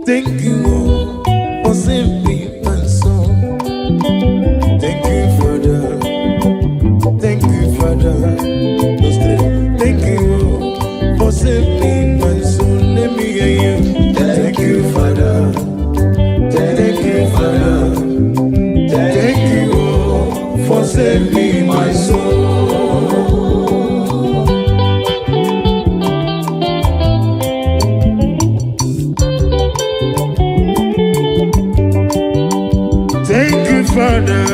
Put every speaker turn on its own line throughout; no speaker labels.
Thank you, oh, for saving my soul. Thank you, Father. Thank you, Father. Those three. Thank you, oh, for saving my soul. Let me hear you. Thank you, Father. Thank you, Father. Thank you, oh, for saving my soul. Thank you, Father.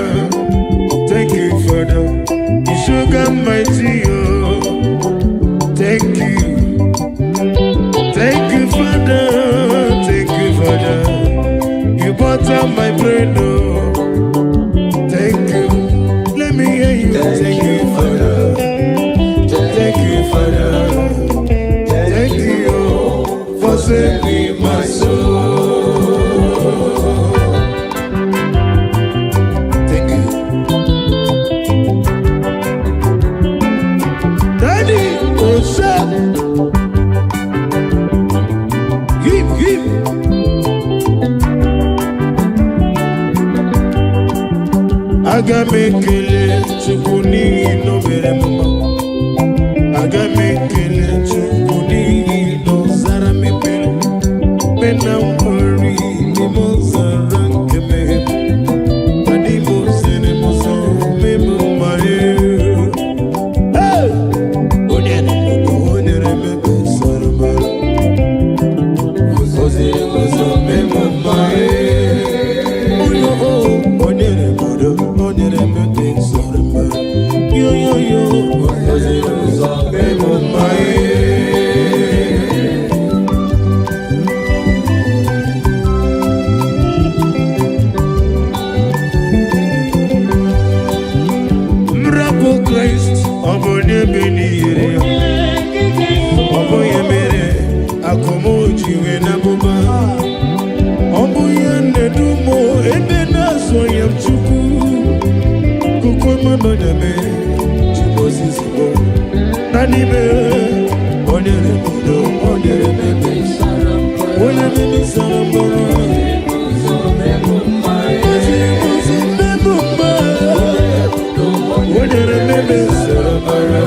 Thank you, Father. You sugar mighty, oh. Thank you. Thank you, Father. Thank you, Father. You butter my bread, oh. Thank you. Let me hear you. Thank you, Father. Thank you, Father. Thank you, oh, for saving my soul. Thank you. Daddy, what's up? Hip, hip. Aga m ekele Chukwu n'ihi na o mere m mma. Aga m ekele Chukwu n'ihi na ọ zara m ekpere. Mgbe na nkwari n'ime ọzara nke mmehie m. Adị m siri m ụzọ mee m mma. Hey! Onye na-eme o nyere m ebe sara mbara. O ziri m ụzọ mee m mma. Onye o o nyere m udo, o nyere m ebe sara mbara. Yo yo yo, o ziri m ụzọ mee m mma. Nrapụ Kraịst, ọ bụ onye bi n'ihere ya. Ọ bụ ya mere akụm ji wee na-abụba. Ọ bụ ya na-edu m ebe na-azụ ya m Chukwu. Kuku mmanụ ya mere Chukwu bụ. Na n'ime o nyere m udo, o nyere m ebe. Onye mmemme sara mbara. Oziri m ụzọ mee m mma. O nyere m ebe sara mbara.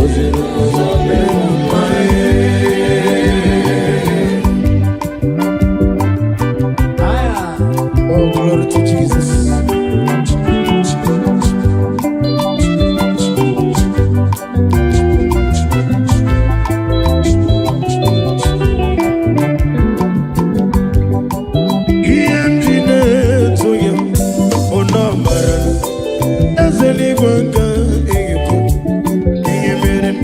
O ziri m ụzọ mee m mma. Oh, glory to Jesus. Ihe m ji na-eto ya bụ na ọ mara na eze eluigwe nga eyikwu ihe mere m.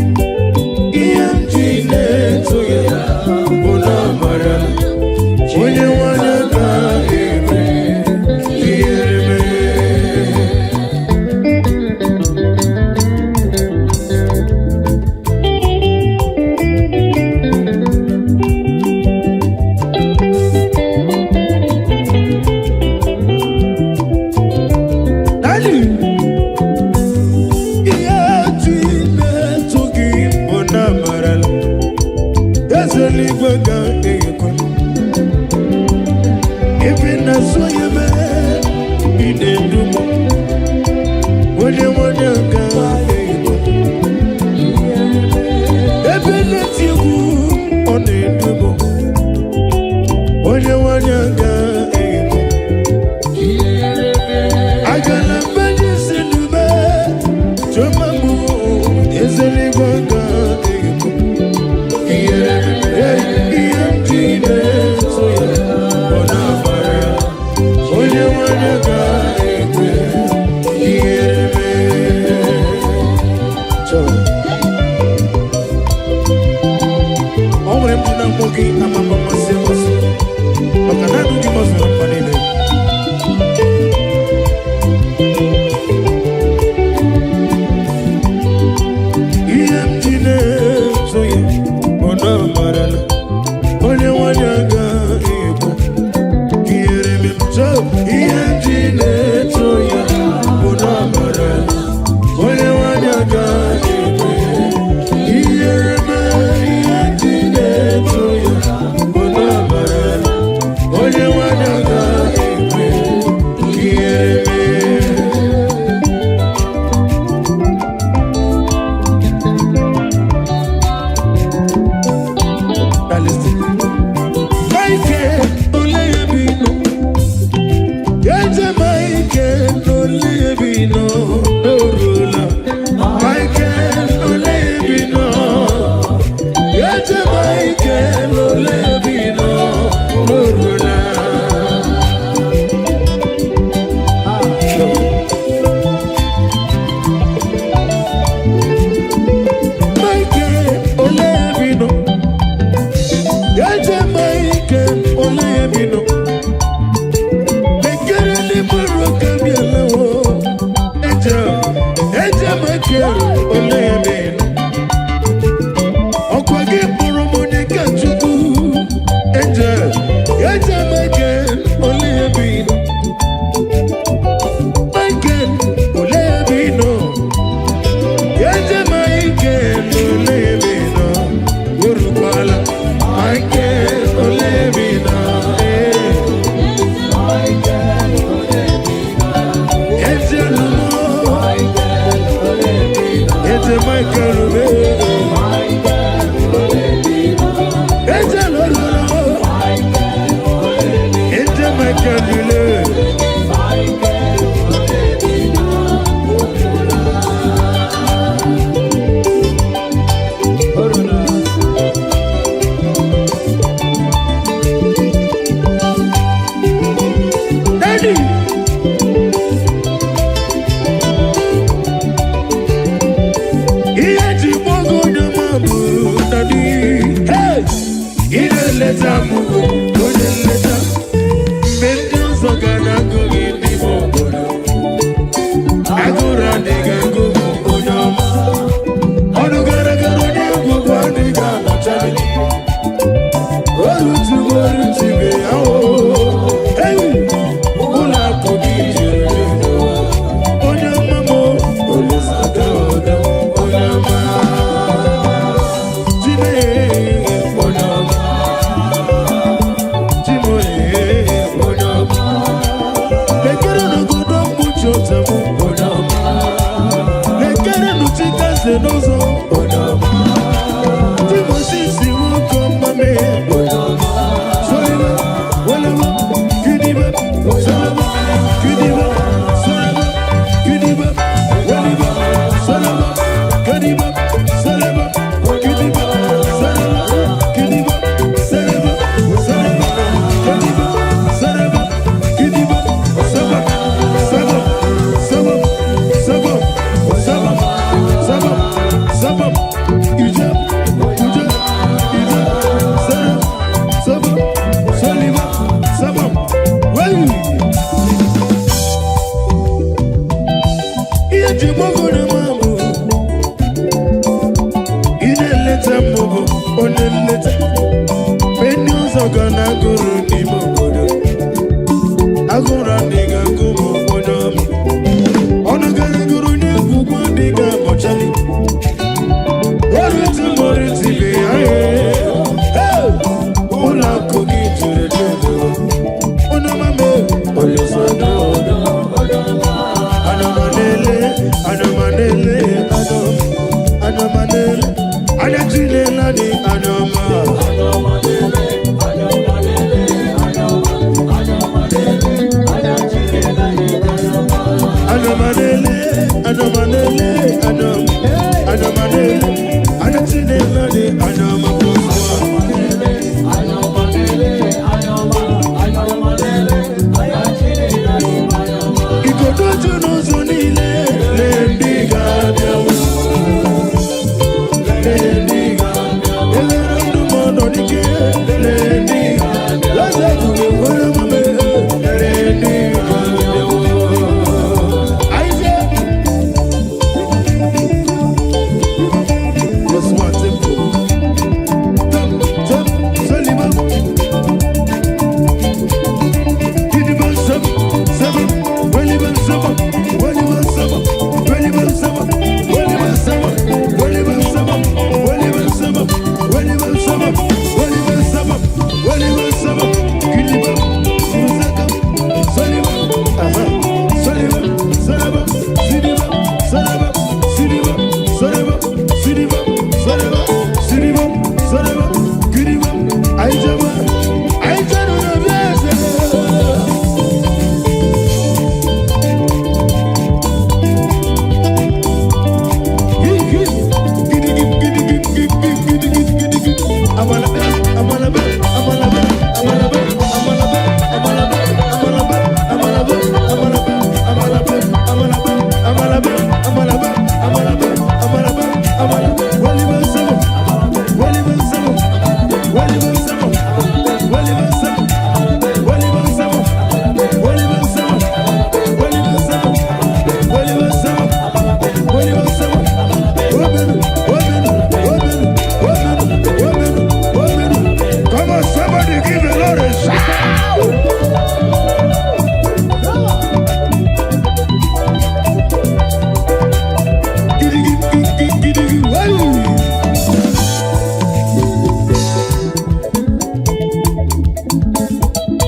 Ihe m ji na-eto ya bụ na ọ mara na onye nwanyị ga-ekwe ihere mere. Daddy, ihe ji na-eto gị bụ na amarala eze eluigwe ga-eyikwa ebe na-azụ ya mee ị na-edu m onye nwanyị ga-eyikwa ebe na-eti egwu ọ na-edu m onye nwanyị ga-eyikwa agala mgbe si n'ume chọma mbụ eze eluigwe ga-eyikwa ihe ihe m ji na-eto ya bụ na amara onye nwanyị ga-ekwe ihere mee. Chọọ. O nwere m ji na mkpọ gị amama mmasị amasị maka na anụ Onye nleta, mgbe ndị ọzọ ga na-agụ gị n'ime obodo, agụrụ adịghị agụ gị, onye ọma. Ọnụ gara gara onye egwugwu adịghị anọchali. Orutugo orutibe ya o. Ei, ụlọ akụ gị juru eju. Onye ọma m, Olisa dodo, onye ọma. Chineke, onye ọma. Chimoye, onye ọma. Lekere n'ogodo mkpuchi ụzọ m, onye ọma. Lekere n'uchikaze n'ụzọ, onye ọma. Timosisi nwoke ọma mee, onye ọma. Solibe, welebe, kidibe, solebe, kidibe, solebe, kidibe, welibe, solebe, kidibe, solebe, kidibe, solebe, kidibe, solebe, solebe, kidibe, solebe, kidibe, sebe, sebe, sebe, sebe, sebe, sebe, sebe, ije, uje, ije, sebe, sebe, solibe, sebe, wey. Ihe ji gbago na mamụ, ị na-eleta mbụ bụ onye nleta. Mgbe ndị ọzọ ga na-agụrụ n'ime obodo, agụrụ adịghị agụ m, onye ọma. Ọnụ gara gụrụ onye egwugwu adịghị abọchali. Orutu m orutibe ya ee. Ụlọ akụ gị juru eju. Onye ọma mee, Olisa dodo. Anamanele, anamanele, anam, anamanele, anya Chinele dị anyọma. Anamanele, anamanele, anam, anamanele, anya Chinele dị anyọma plus one. Igodo ju n'ụzọ niile, lee ndị ga-abịa. Lee ndị ga-abịa. Elere ndụ m ọnọ n'ike, lee ndị ga-abịa. Eze ebube nwere omume, lee ndị ga-abịa. Isaac. Plus one tempo. Temp, temp, Saliba. Kidiba saba, saba, weliba saba, weliba saba, weliba saba, weliba saba, weliba saba, weliba saba, weliba saba, weliba saba, weliba saba, kidiba, saka, saliba, aha, saliba, salaba, sidiba, salaba, sidiba, salaba, sidiba, salaba, sidiba, salaba, kidiba, aijaba, aijaba na biasa. Come on, somebody give the Lord a shout. Giddy, giddy, giddy, giddy, wow.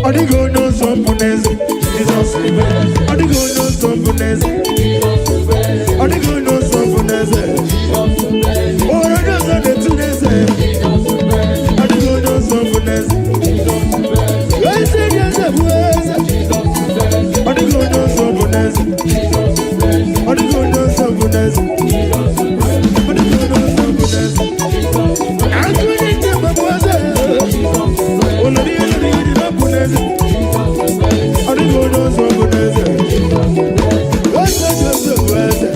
Ọ dịghị onye ọzọ bụ n'eze, Jizọs bụ eze. Ọ dịghị onye ọzọ bụ n'eze. Ọ dịghị onye ọzọ bụ n'eze. O nwere onye ọzọ na-etu n'eze. Ọ dịghị onye ọzọ bụ n'eze. Eze dị eze bụ eze. Ọ dịghị onye ọzọ bụ n'eze. Ọ dịghị onye ọzọ bụ n'eze. Ọ dịghị onye ọzọ bụ n'eze. Agụ na-eche mgbe bụ eze. Ụlọ niile dị na bụ n'eze. Ọ dịghị onye ọzọ bụ n'eze. Eze dị eze bụ eze.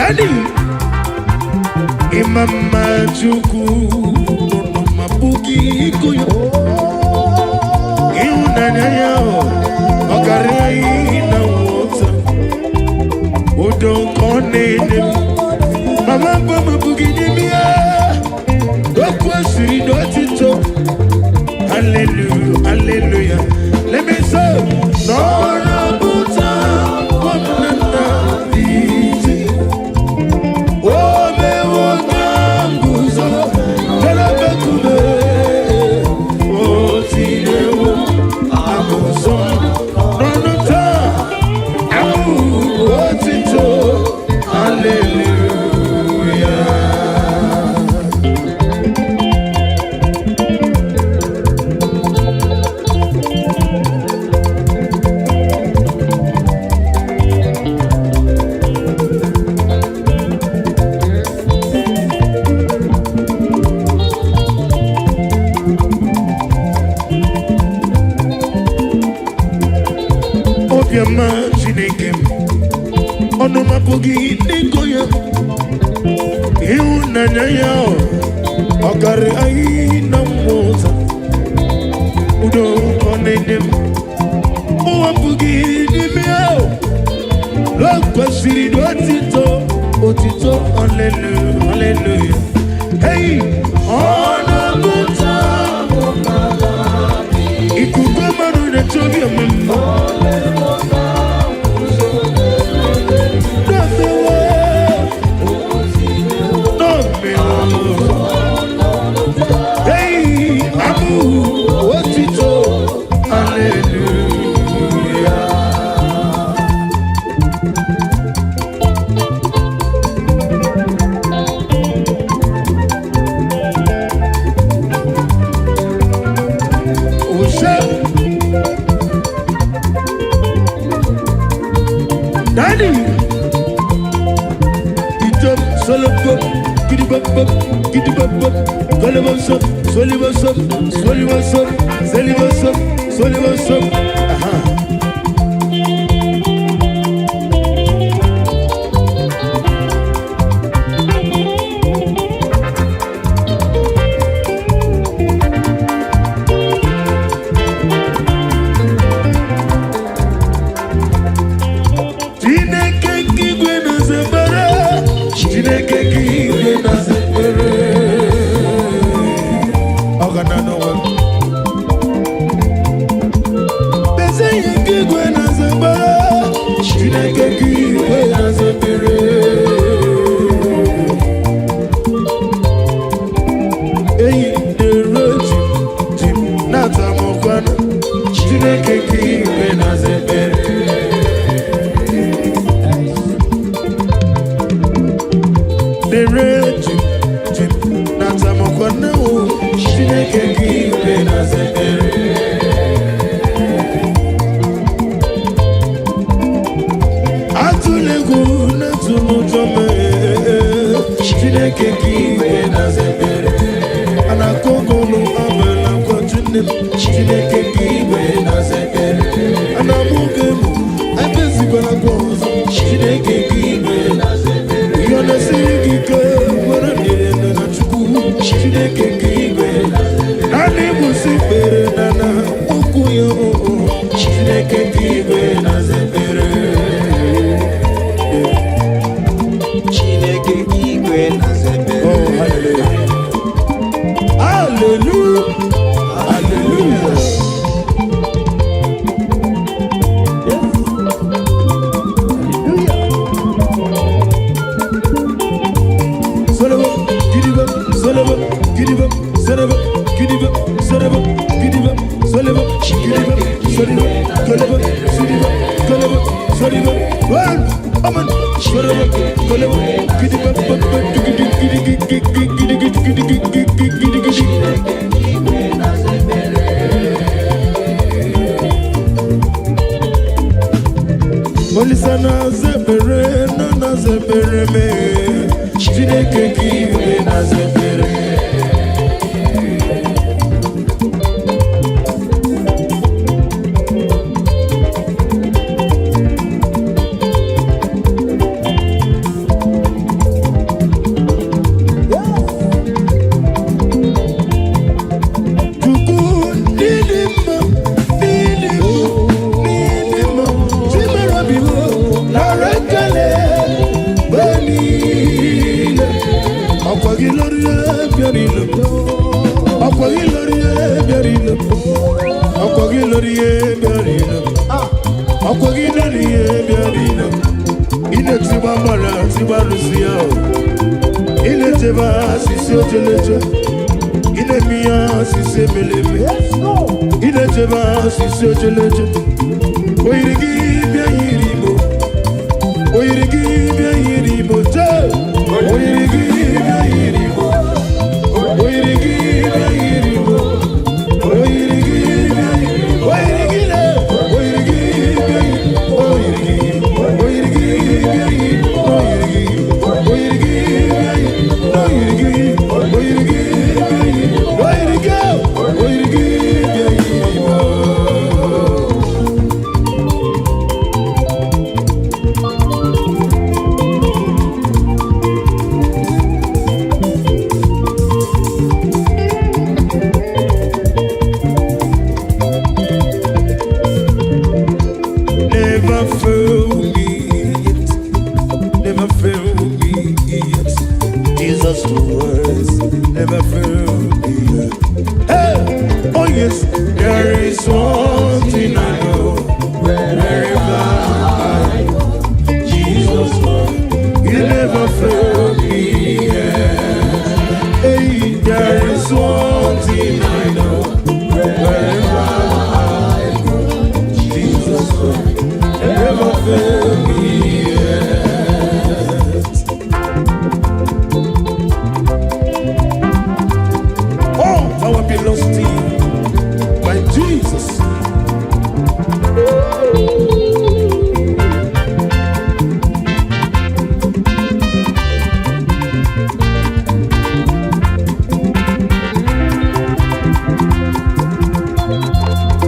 Daddy, ịma mma Chukwu ụnụ ma pụghị ịgụ ya. Ịhụnanya ya ọ karịa ihe na nghọta. Udo nke ọ na-enye m, mama mbụ m abụghị n'ime ya. O kwesịrị n'otito. Hallelujah, hallelujah. Let me say, n'ọrụ pụta nna ije. O mewo ka m guzo n'ebekume. O tinyewo abụzọ n'ọnụ taa. Abụ otito, hallelujah. Obiọma Chineke m, ọnụ m apụghị n'ịgụ ya. Ịhụnanya ya ọ karịa anyị na mmụta. Udo ọ na-enye m, ụwa apụghị n'ime ya. O kwesịrị n'otito, otito, hallelujah, hallelujah. Hey, ọ na-amụta ikuku mmadụ na-eche obiọma m. N'omewo, n'omewo. Hey, abụ otito, hallelujah. Ose, Daddy, Itom, solobop, gidibop, gidibop, golobop, solibop, solibop, selibop, solibop. Aha. Chineke nke igwe na-aza ekpere. Chineke nke igwe na-aza ekpere. Ọ ga na n'ụwa. Eze ihe nke igwe na-aza ekpere. Chineke nke igwe na-aza ekpere. Eyi na-eru ji ji na-ata m ụkwanụ. Chineke nke igwe na-aza ekpere. Dere ji ji na-ata m ụkwanụ. Chineke nke igwe na-aza ekpere. Atụla egwu na-atụla ụjọ mee. Chineke ka igwe na-aza ekpere. A na-akụ ụlọ abala kwaju nne m. Chineke ka igwe na-aza ekpere. A na-amụ gị mụ ebezikwala gwa ọzọ. Chineke ka igwe na-aza ekpere. Ihe ọ na-esiri gị ike nwere ndidi na Chukwu. Chineke ka igwe naanị ịgbụsị ikpere na na okwu ya. Chineke ka igwe na-aza ekpere.
Chineke igwe na-aza ekpere.
Oh, hallelujah. Hallelujah. Hallelujah. Yes. Hallelujah. Solobo, gidibo, solobo, gidibo, solobo, gidibo, solobo, gidibo, solobo, gidibo, solobo, solobo, solobo, solobo, solobo. One, aman, solobo, solobo, gidibo, gidi, gidi, gidi, gidi, gidi, gidi, gidi, gidi, gidi.
Chineke igwe na-aza ekpere.
Olisa na-aza ekpere, nọ na-aza ekpere mee. Chineke ka igwe na-aza ekpere. Tigba mgbala, tigba alụsị ya o. Ị na-echebe asịsị ojeleje. Ị na-eme ihe asịsị emeleme. Ị na-echebe asịsị ojeleje. O yiri gị bịa yiri Igbo. O yiri gị bịa yiri Igbo jee. O yiri gị bịa yiri Igbo. O yiri gị bịa yiri Igbo. O yiri gị bịa yiri. O yiri gị le. O yiri gị bịa yiri. O yiri gị. O yiri gị bịa yiri. O yiri gị. O yiri gị bịa yiri. O yiri gị. O yiri gị bịa yiri. O yiri gị. O yiri gị bịa yiri Igbo. Never fail me yet. Never fail me yet. Jesus words never fail me yet. Hey! Oh yes, there is one thing I know. Wherever I go, Jesus word, He never fail me yet. Hey, there is one thing I know. Wherever I go, Jesus word never fail me yet. All power belongs to you, my Jesus.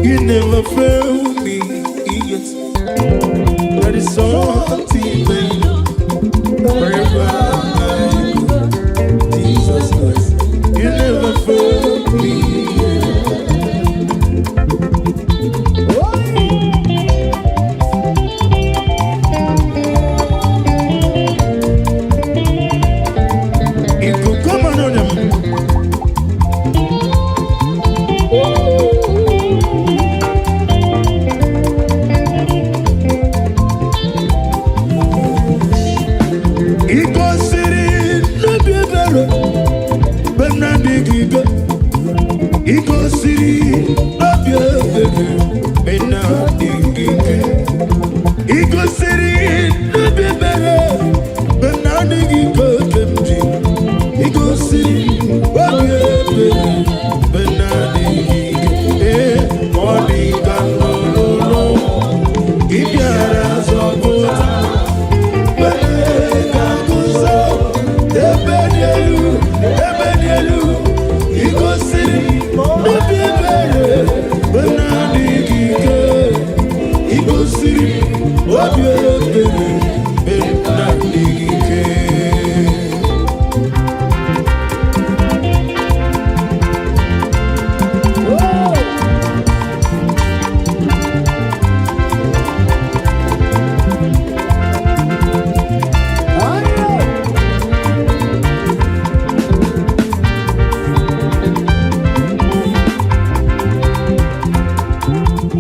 You never fail me yet. That is something I know. Wherever I go, Jesus Christ, you never fail me yet. Ikuku ọma n'ọnya m. Ị gosiri n'obi ebere mgbe m na-adịghị ike. Ị gosiri n'obi ebere mgbe m na-adịghị ike. Ị gosiri n'obi ebere mgbe m na-adịghị ike oke m ji. Ị gosiri obi ebere mgbe m na-adịghị ike. Ee, ọ dị ka m nọ n'ụlọ. Ị bịara zọpụta m. Ebe dị elu, ebe dị elu, ị gosiri obi ebere mgbe m na-adịghị ike. Ị gosiri obi ebere mgbe m na-adịghị ike.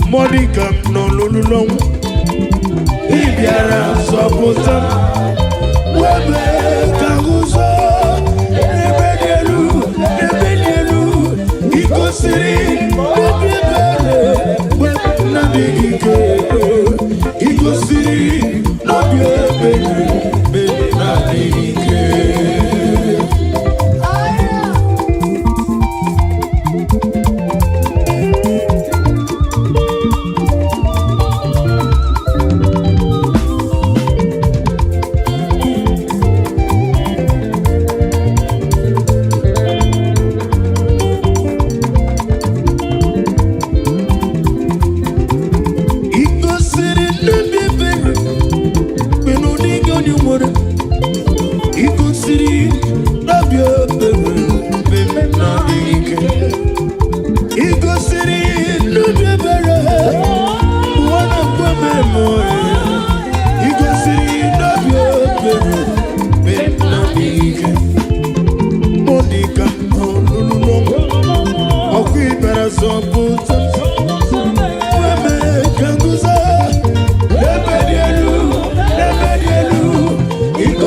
Mmụọ dị ka m nọ n'olulu ọnwụ, ị bịara zọpụta m. Wee mee ka ụzọ n'ebe dị elu, n'ebe dị elu, ị gosiri obi ebere mgbe m na-adịghị ike. Ị gosiri n'obi ebere mgbe m na-adịghị ike. Ị gosiri n'obi ebere mgbe na ọ dịghị onye.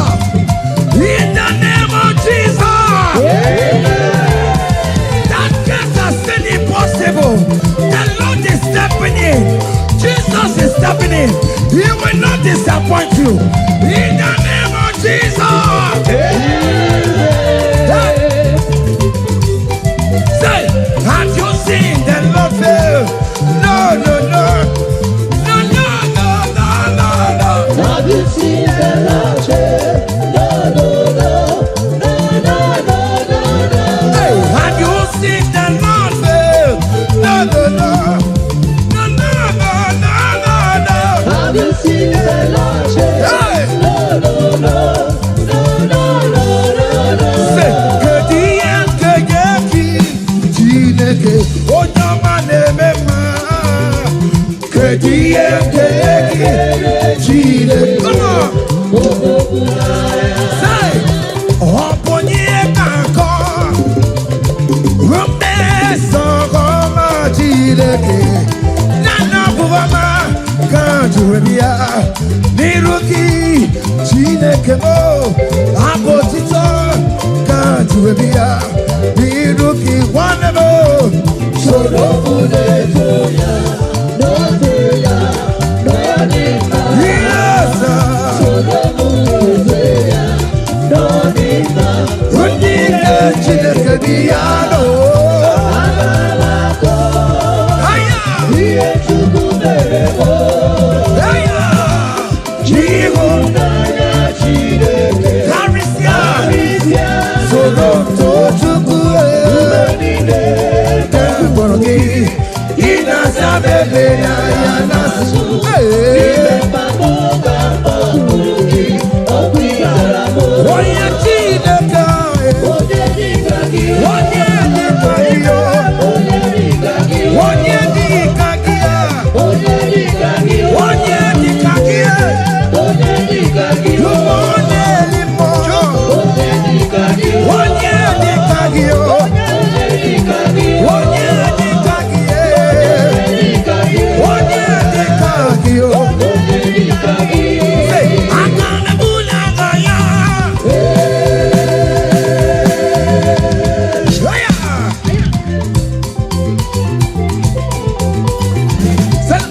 yourself. In the name of Jesus. That case has said impossible. The Lord is stepping in. Jesus is stepping in. He will not disappoint you. In the name of Jesus. Hey. Say, have you seen the Lord fail? No, no, no. No, no, no, no, no, no.
Have you seen the Lord fail? No, no, no. No, no, no, no, no.
Hey, have you seen the Lord fail? No, no, no. No, no, no, no, no, no.
Have you seen the Lord fail?
Hey!
No, no, no. No, no, no, no, no.
Say, kedu ihe nke ga-eji Chineke onye ọma na-eme mma? Kedu ihe nke ga-eji Chineke? Come on. Say, ọ bụ onye ga-akọ mmeso ọma Chineke na na bụ ọma ka juru m ya n'iru gị Chineke m abụ otito ka juru m ya n'iru gị nwanne m.
Soro mụ na-eto ya, n'ofe ya, n'ọdị mma.
Yes, sir.
Soro mụ na-eto ya, n'ọdị mma.
Ndị nke Chineke dị ya nọ.
Agalakọ,
Aya!
ihe Chukwu mere m.
Aya! Ihu
N'anya Chineke,
karịsịa
karịsịa
soro too Chukwu
mgbe niile.
Nke mkpọrọ gị ị na-asa bebe ya ya na-asụ.
Ime mkpagbu ka mkpọgburu gị, ọkụ ịzara m.
Onye Chineke,
Onye dịka gị,
onye dịka gị,
onye dịka gị,
onye dịka gị,
onye dịka gị,
onye dịka gị,
onye dịka gị,
ụmụ na-eli mmụọ,
onye dịka gị,
onye dịka gị,
onye dịka gị,
onye dịka gị,
dịka gị,
onye dịka gị.
Onye dịka gị.
Say, aka na-ebuli aka ya. Aya! Say,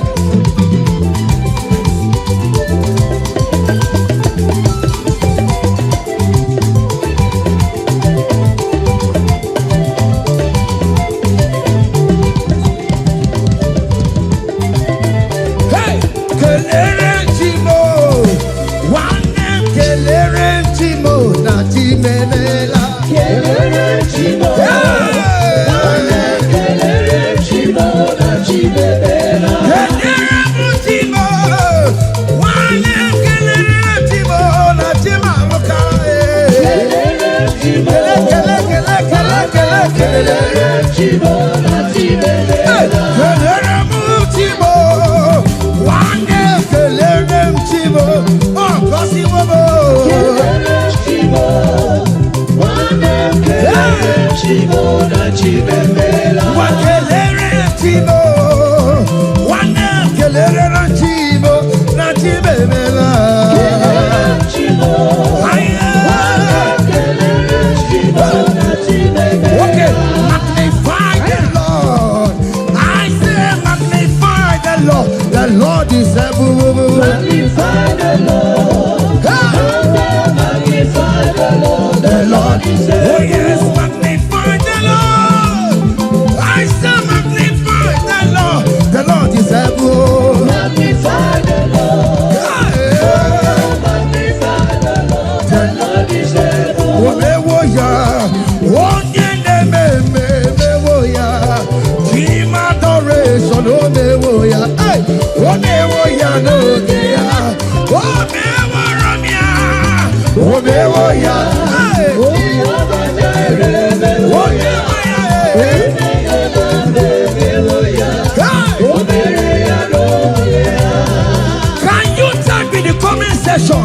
Hey! Kelere Chimo, nwanne m kelere Chimo na Chimemela.
Kelere Chimo,
Hey!
nwanne kelere Chimo na Chimemela.
Kelere m Chimo, nwanne m kelere Chimo na Chimaluka.
Kelere Chimo,
Kele kele kele kele kele.
kelere Chimo na
Hey!
Chimemela.
Kelere m Chimo, nwanne m kelere m Chimo, ọ gọziwo m.
Kelere Chimo, nwanne m kelere Chimo na Chimemela.
Nwa kelere Chimo, nwanne m kelere Chimo na Chimemela.
Kelere Chimo,
Aya!
nwanne m kelere Chimo na Chimemela.
Okay, magnify the Lord. I say magnify the Lord. The Lord is everywhere.
Magnify the Lord.
Hey!
Magnify the Lord.
The Lord
is
Oh yes, magnify the Lord. I say magnify the Lord. The Lord is everywhere.
Magnify the Lord.
Hey!
Magnify the Lord. The Lord is able.
Omewo ya, onye na-eme eme emewo ya, team adoration omewo ya, hey, omewo ya n'oge ya, omeworo m ya, omewo ya, hey,
Jehovah Jireh,
omewo ya, hey, hey.
O mere ya n'oge ya.
Can you type in the comment section?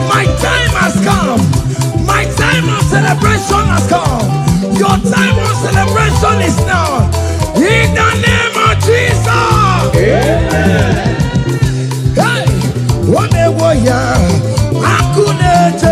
My time has come. My time of celebration has come. Your time of celebration is now. In the name of Jesus. Hey, omewo ya, akụ na-eche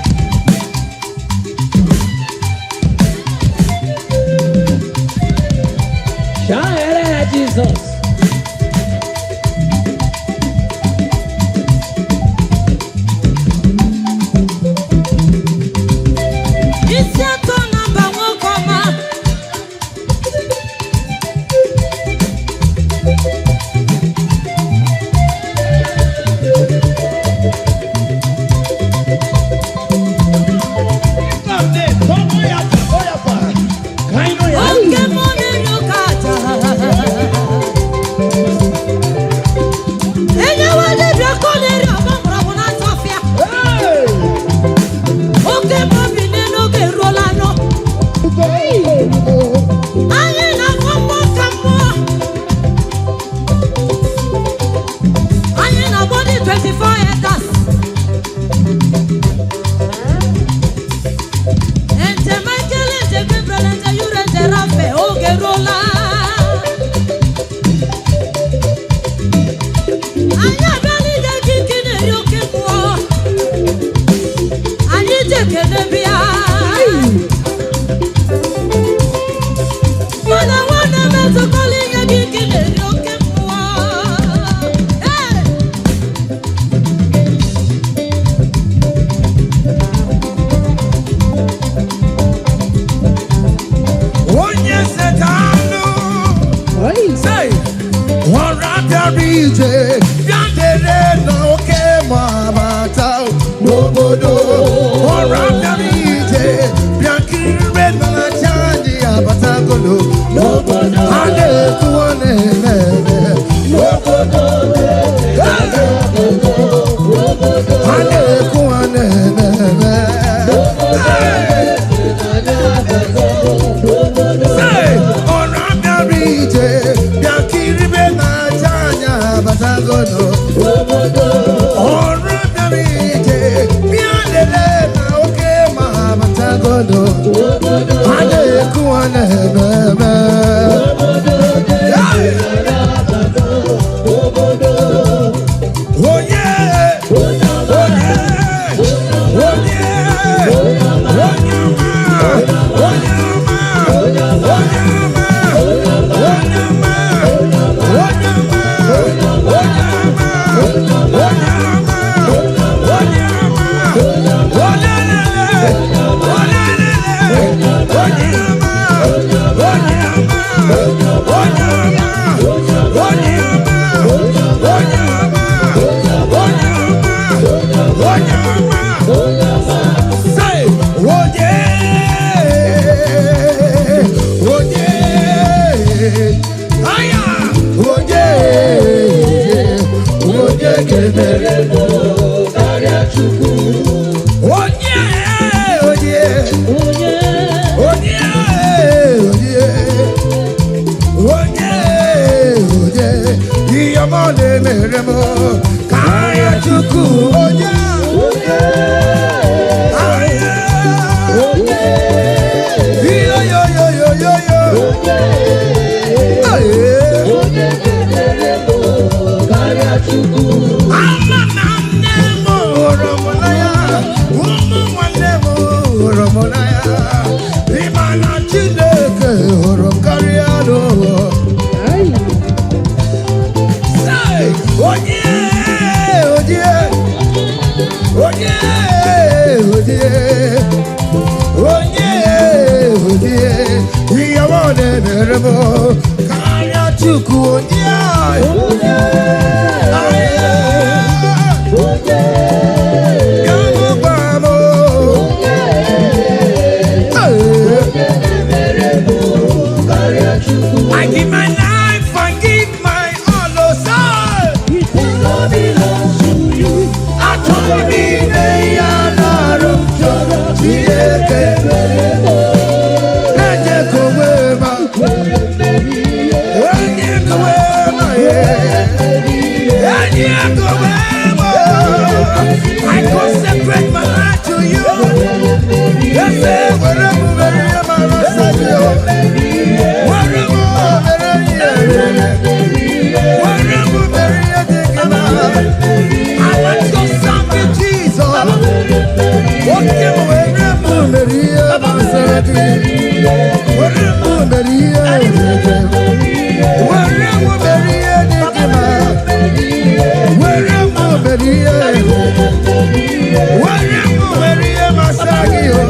Anyị abịala inye gị ike na-eri oke mmụọ. Anyị ji ekele bịa. Mụ na nwanne m ezukọla inye gị ike na-eri oke mmụọ. Ee!
Onye setanụ say ọra bịara ije bịa dere n'oke ma bata n'obodo ọra bịara ije bịa kirire na-acha anyị abatagolo
N'obodo.
A na-ekwu ọ na-eme eme.
N'obodo.
A na-ekwu ọ na-eme eme. Say, ọra bịara ije bịa kiribe na-acha anyị abatagolo ọrụ bịara ije bịa lelee na oke ma abatagodo a na-ekwu a na-eme eme. Hey! Onye onye onye onye ọma onye ọma onye ọma onye ọma onye ọma onye ọma onye ọma onye ọma olelele olelele onye ọma onye ọma onye ọma onye ọma onye ọma onye ọma onye ọma. Say, onye onye aya onye onye ga-emere onye onye
Onye
onye onye onye onye ihe ọma na-emere m karịa Chukwu onye aya iyo yo yo yo yo yo aye. Ama na nne m hụrụ m n'anya, ụmụ nwanne m hụrụ m n'anya. Ịma na Chineke hụrụ m karịa n'ụwa. Say, onye onye onye onye onye onye ihe ọma na-emere m karịa Chukwu onye aye. I give my life and give my all, oh, soul. Atụrụ niile ya na-arụ Chineke na-ejekọ onwe ma onye kowe ma ye enyi kowe ma. I consecrate my life to you. Yes, were m were ihe mara nsọ gị o. Were m mere ihe were m mere ihe dị gị mma. I want your serve Jesus. Oke m were m mere ihe masịrị gị. Were m mere ihe dị gị. Were m mere ihe dị gị mma. Were m mere ihe dị gị. Were m mere ihe masịrị gị o.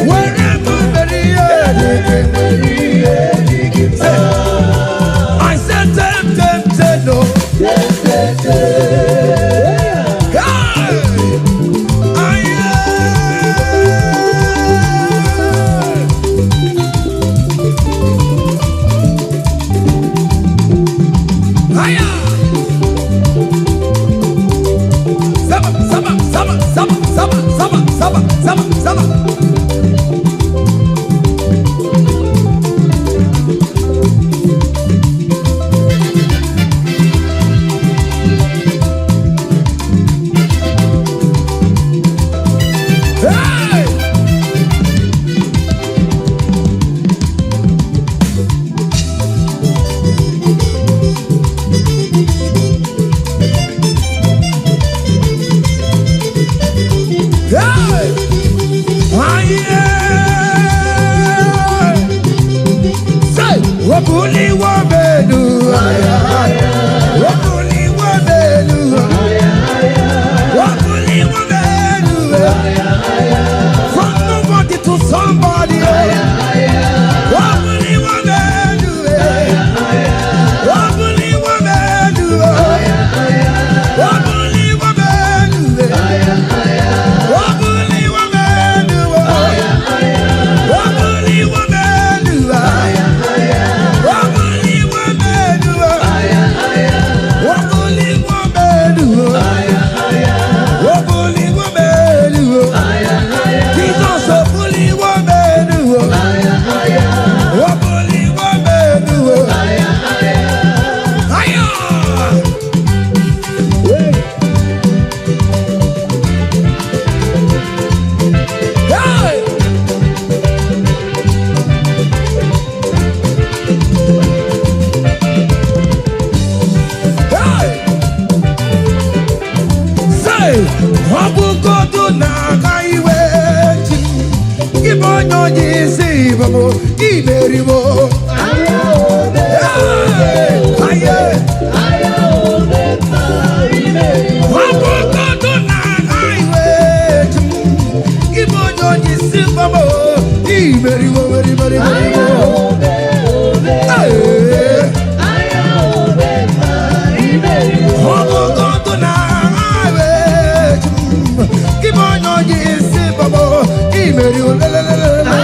Were m mere ihe dị gị. Say, I said tem tem tem no. Hey! Aye! Aya! Hey, ọ bụgodu na-aga iwe ji gị bụ onye onye isi bụ imeriwo. Hey, aye. Ọ bụgodu na-aga iwe ji gị bụ onye onye isi bụ imeriwo, meriwo, meriwo. Hey. Ọ bụgodu na-aga iwe ji gị bụ onye onye isi bụ imeriwo, lelelelele.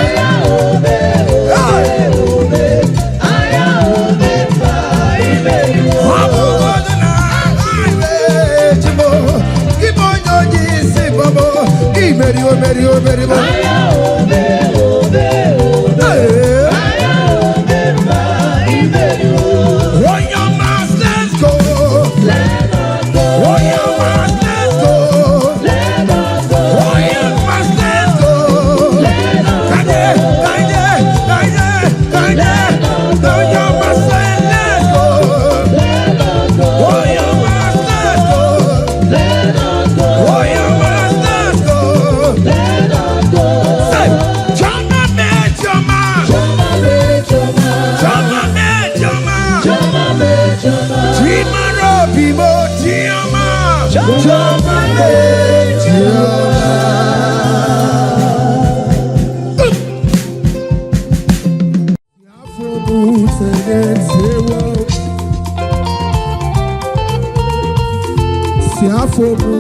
Hey. Ọ bụgodu na-aga iwe ji gị bụ onye onye isi bụ imeriwo, meriwo, meriwo. Hey. Onye ọma, let's go. Onye ọma, let's go. Onye ọma, let's go. Kaje, kaje, kaje, kaje. Onye ọma, say let's go. Onye ọma, let's go. Onye ọma, let's go. Say, Chama me, chama. Chama me, chama. Chimaro bimo, chioma. Chama me, chioma. Si afọ mu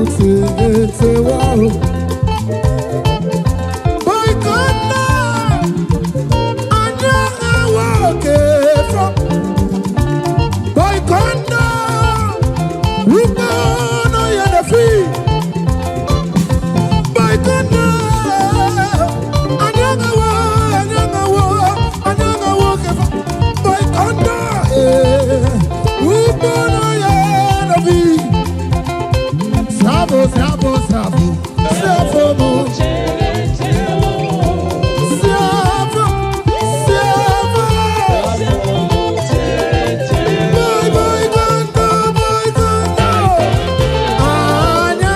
tewa o. Boykona, anya awa oke fọ. Boykona, rúgbó náà yẹn lè fi. Boykona, anya awa, anya awa, anya awa oke fọ. Boykona, rúgbó náà yẹn lè fi. Sabo, sabo, sabo, sabo, sabo, sabo. Boy, boy, gondo, boy, gondo. Anya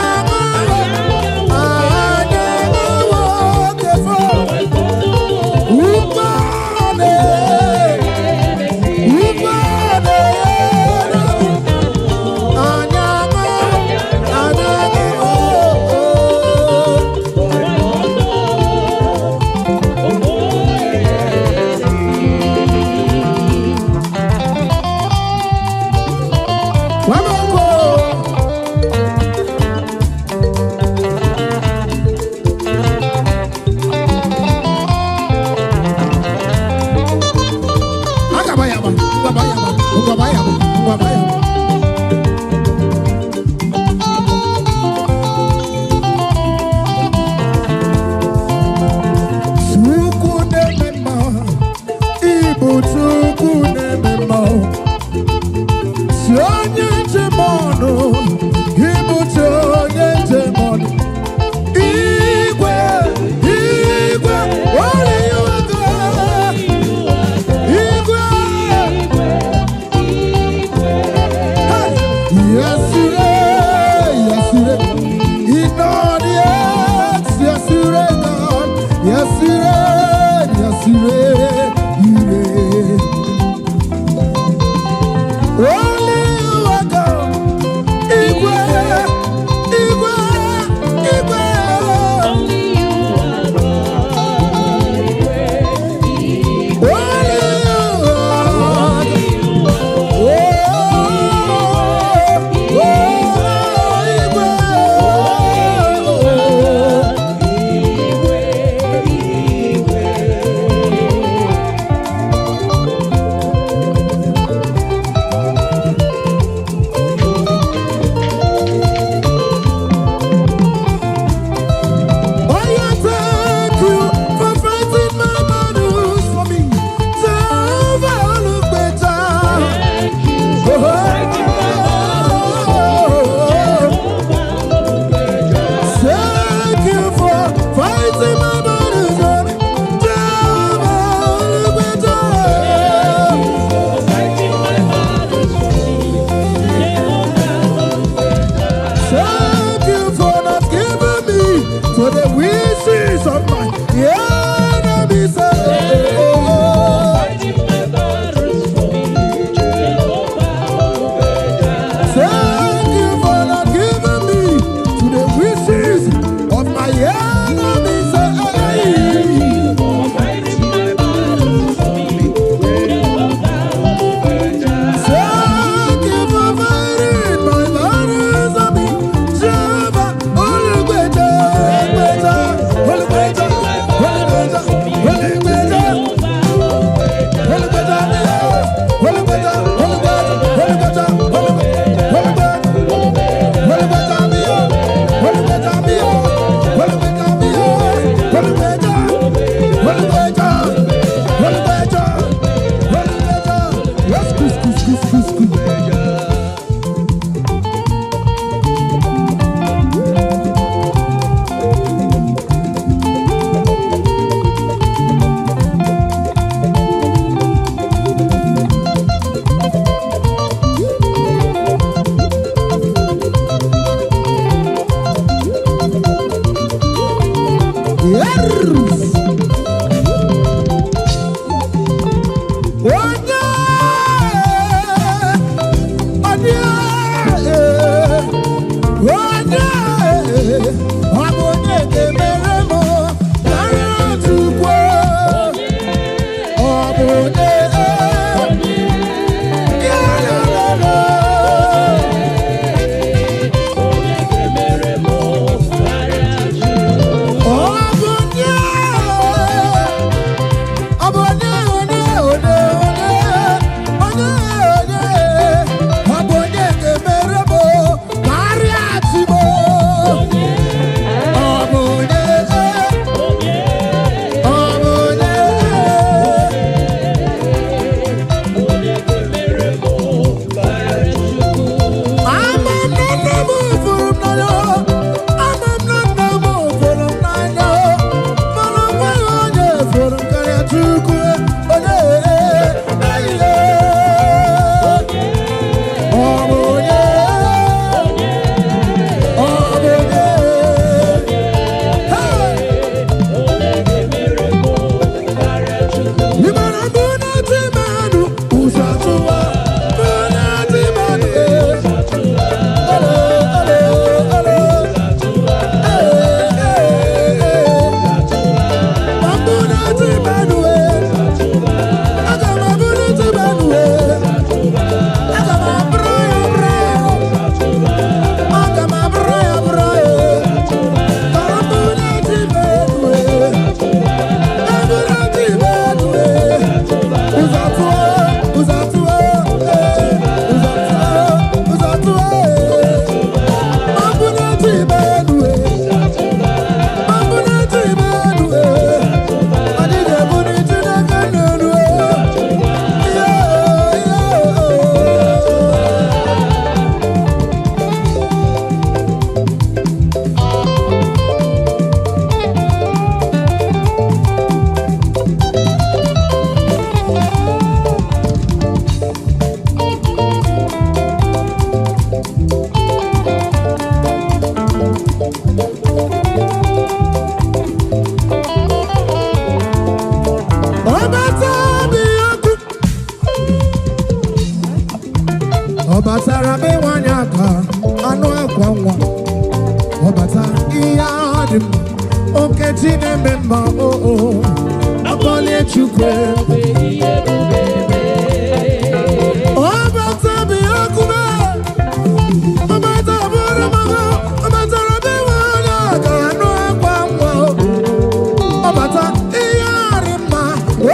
Yes. Onye onye onye ọ bụ onye ga-emere m karịa Chukwu. Ọ bụ onye ya la la la. Ọ bụ onye, ọ bụ onye, onye, onye, onye, onye, ọ bụ onye ga-emere m karịa Chi m. Ọ bụ onye, ọ bụ onye. Ama m na nne m fụrụ m n'anya, ama m na nna m fụrụ m n'anya, mana o nweghị onye fụrụ m karịa Chukwu, onye eyie. Ọ bụ onye, ọ bụ onye. Hey! Ị mara mbụ na-eti mmadụ ụzọ atụwa, mbụ na-eti mmadụ, eh. Alo, alo, alo. Eh, eh, eh. Ma mbụ na-eti mmadụ, eh. Aga m abụ na-eti mmadụ, eh. Aga m abụrụ ya, bụrụ ya. Aga m abụrụ ya, bụrụ ya. Ka mbụ na-eti mmadụ, eh. Mbụ na-eti mmadụ, eh. Ụzọ atụọ, ụzọ atụọ, eh. Ụzọ atụọ, ụzọ atụọ, eh. Mabunati Benue, Mabunati Benue, anyị ga-ebuli Chineke n'elu. Yeah, yeah. Ọbata bi ọkụ. Ọ batara be nwanyị aka anụ akwa nwa. Ọ bata ihe ahụ dị mma, Okechi na-eme mma oo, akpọlie Chukwu. Ọ bata bi ọkụ be. Ọ bata bụrụ mama, ọ batara be nwanyị aka anụ akwa nwa. Ọ bata ihe arị mma,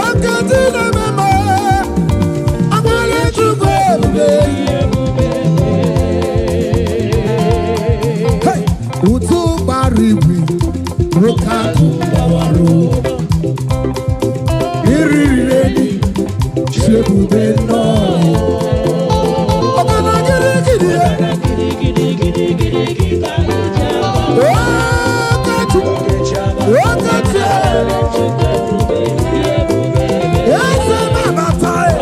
Okechi na-eme mma, akpọlie Chukwu ebube. Hey! Ụtụ gbara igwe, nwoke akụ gbawara o. Iriri enyi, chebube nnọọ. Ọbana gịrịgịrị ya. Okechi, Okechi, eze nabata ya.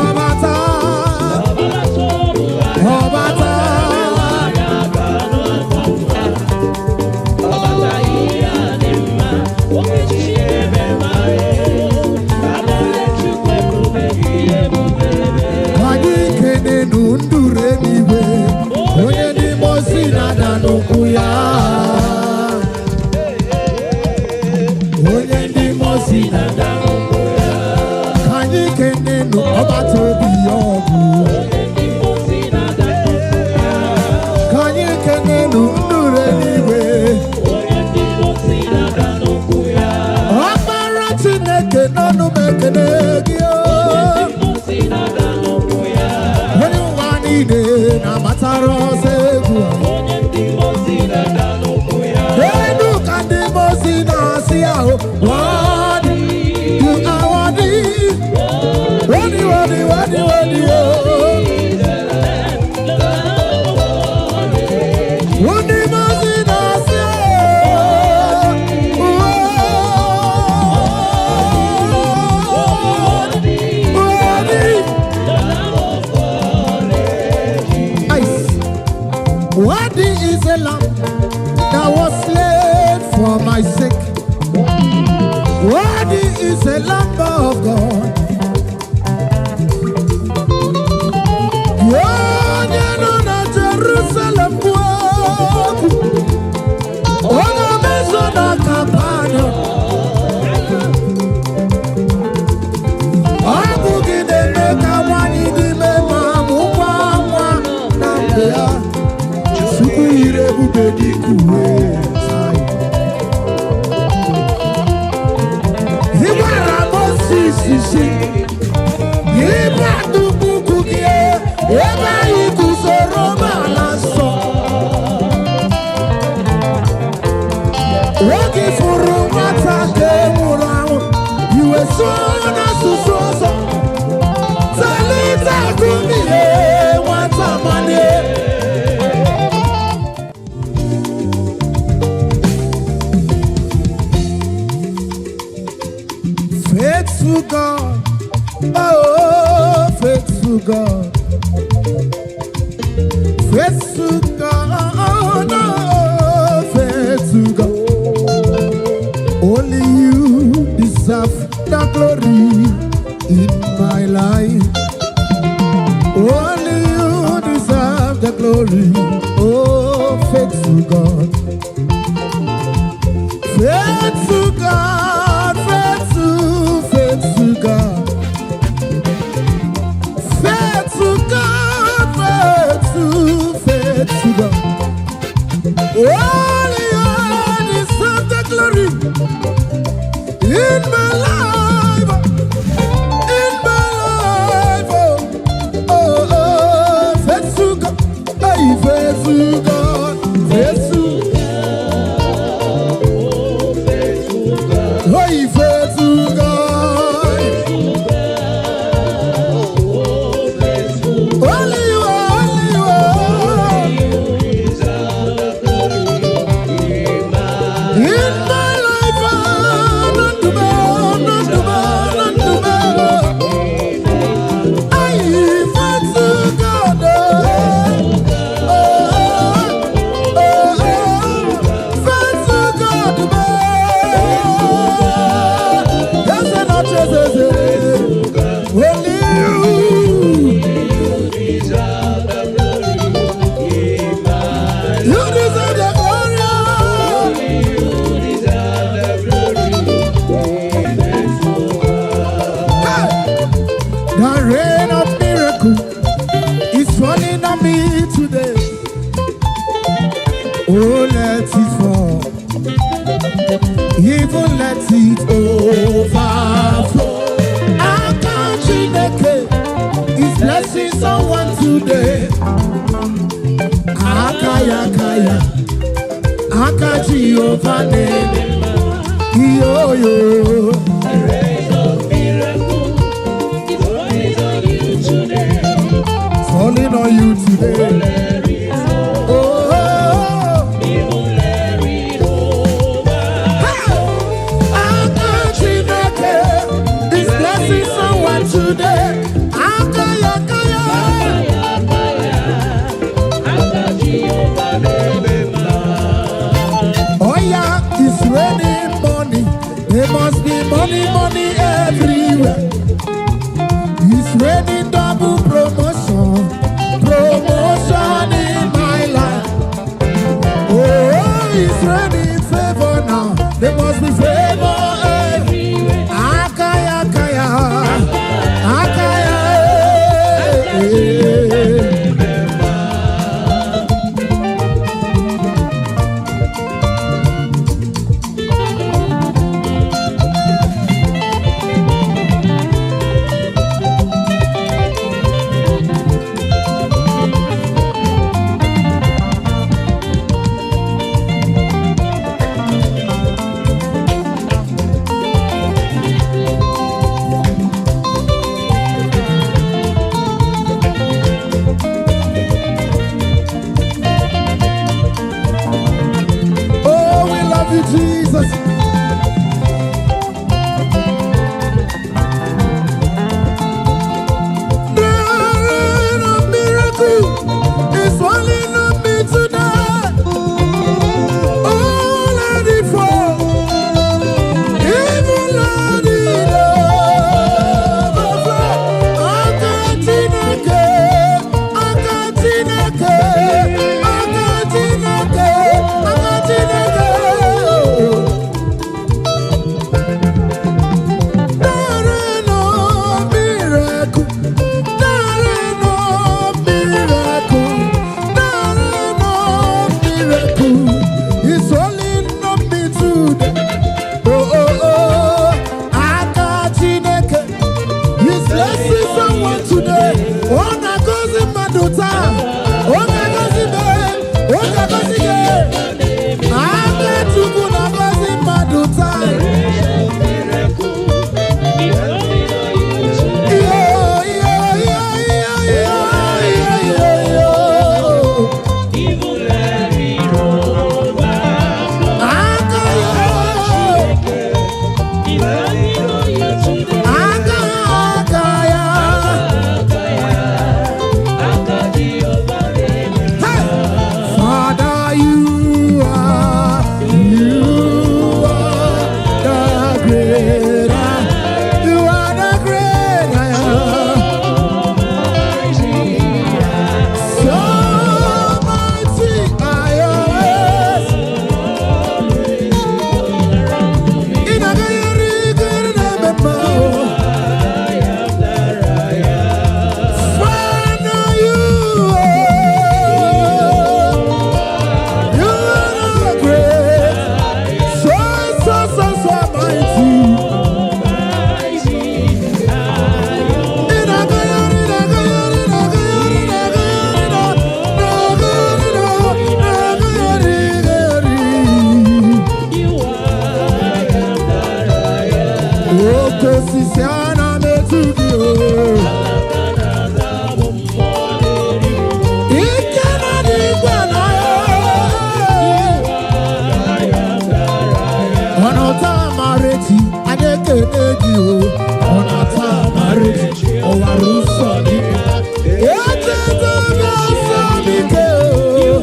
Ọbata, ọbata. Ka anyị kenenu nduru eluigwe, onye n'ime ozi na-ada n'ụkwụ ya. Onye n'ime ozi na-ada n'ụkwụ ya. Ka anyị kenenu ọgbata obi ya ọgụ. Ka anyị kenenu nduru eluigwe. Ọkpara Chineke n'ọnụ m ekene gị o. Onye ụwa niile na-agbatara ọsọ egwu. Elu ka ndị mmụọ ozi na-asị ahụ, "Worthy, you are worthy, worthy, worthy, worthy, worthy, oh." Ndị mmụọ ozi na-asị ahụ, "Worthy, worthy." Ice. Worthy is a lamb that was slain. For my sake. Worthy is the Lamb of God. Onye nọ na Jerusalem kwuo okwu, onye mezo na Kapanọm. Ọ bụ gị na-eme ka nwanyị dị ime ma mụkwa nwa na mgbe ya. Chukwu yiri ebube dịka uwe. Ị gwara Moses si, "Ịbụ akpụkpọ ụkwụ gị ebe anyị guzoro n'ala nsọ." Oge fụrụ nwata ka e nwụrụ anwụ, iwe sụọ n'asụsụ ọzọ. Talita kumi, nwata malie. Faithful God, oh, faithful God, faithful God, oh, faithful God. Only you deserve the glory in my life. Only you deserve the glory, oh, faithful God. Faithful God, faithful, faithful God. Faithful God, faithful, faithful God. Only you deserve the glory in my life, in my life. Oh, faithful God, hey, faithful God, faithful. Hey, faithful God. Only you are, only you are. In my life, oh, not to be, not to be, not to be. Hey, faithful God. Oh, faithful God, yes, and not just as only you. You deserve the glory. Hey! The rain of miracle is falling on me today. Oh, let it fall. Even let it overflow. Aka Chineke is blessing someone today. Aka ya, aka ya. Aka Jehovah name. Yo yo.
Rain of miracle is falling on you today.
Falling on you today.
Let it fall,
Oh.
even let it over.
Aka Chineke is blessing someone today. Aka ya, aka ya.
Aka Jehovah na-eme mma.
Oh yeah, it's raining money. There must be money, money everywhere. It's raining double promotion, promotion in my life. Oh, it's raining favor now. There must be favor everywhere. Aka ya, aka ya, aka ya, eh, eh. Oh, we love you, Jesus. The rain of miracle is falling on me today. Oh, let it fall. Ekele gị o, ọ na-ata amara ọwara ụzọ gị. Echeta m ọsọ m ike o.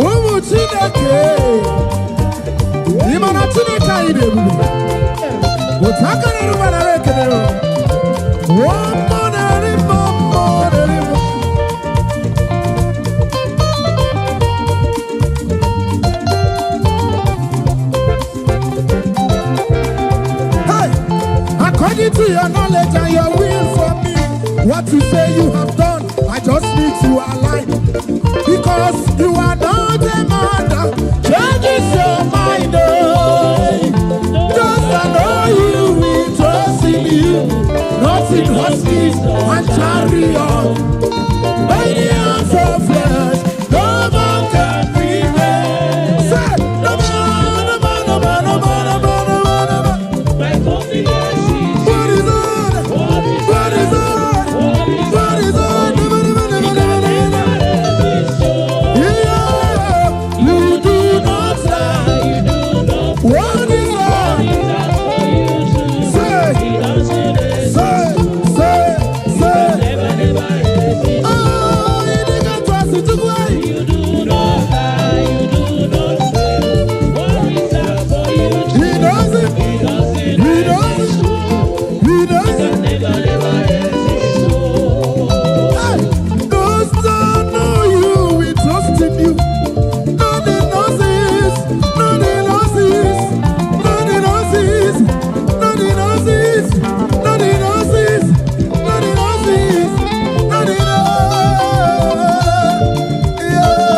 Ụmụ Chineke, ị ma na Chineke anyị dị ebube. Otu aka na-eru mmadụ ara ekele o. Mmụọ na-eri mmụọ, mmụọ na-eri mmụọ. Hey! According to your knowledge and your will for me, what you say you have done, I just need to align. Because you are not a man that changes your mind. Oh. Just I know you, we trust in you, not in horses and chariots. Many arms of flesh, no man can prevail. Say, no man, no man, no man, no man, no man, no man, no man. What is on? What is on? What is on? Never, never, never, never, never, never. Yeah, you do not lie. What is on? Say, say, say, say. Oh, you didn't trust it to go. He does it. He does it. He does it. Hey, those that know you, we trust in you. Nothing loses, nothing loses, nothing loses, nothing loses, nothing loses, nothing loses, nothing loses. Yeah.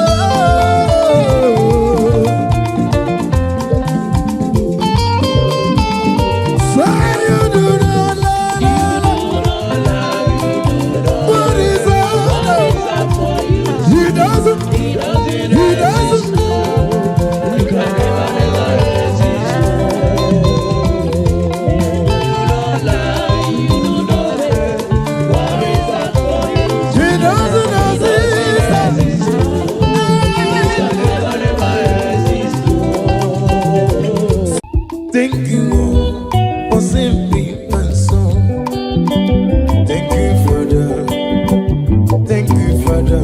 Say you do not lie, lie, lie. What is that? He doesn't. He doesn't. He doesn't exist.
Thank you oh, for saving my soul. Thank you, Father. Thank you, Father.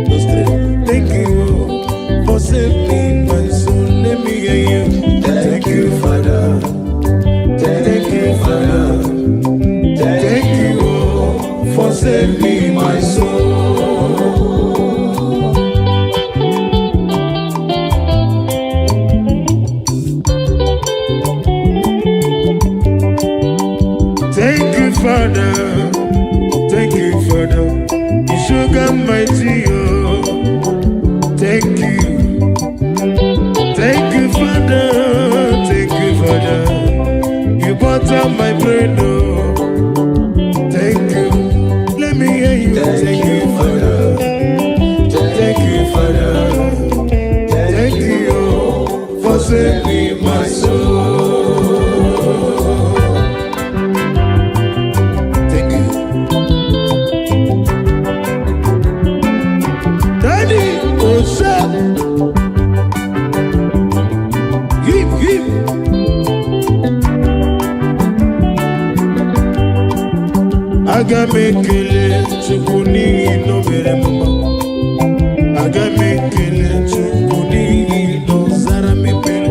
Those three. Thank you oh, for saving my soul. Let me hear you. Thank you, Father. Thank you, Father. Thank you oh, for saving my soul. Thank you, Father. Thank you, Father. You sugar mighty, oh. Thank you. Thank you, Father. Thank you, Father. You butter my bread, oh. Thank you. Let me hear you. Thank you, Father. Thank you, Father. Thank you oh, for saving my soul. Thank you. Daddy, oh, sir. Hip, hip. Aga m ekele Chukwu n'ihi na o mere m mma. Aga m ekele Chukwu n'ihi na ọ zara m ekpere.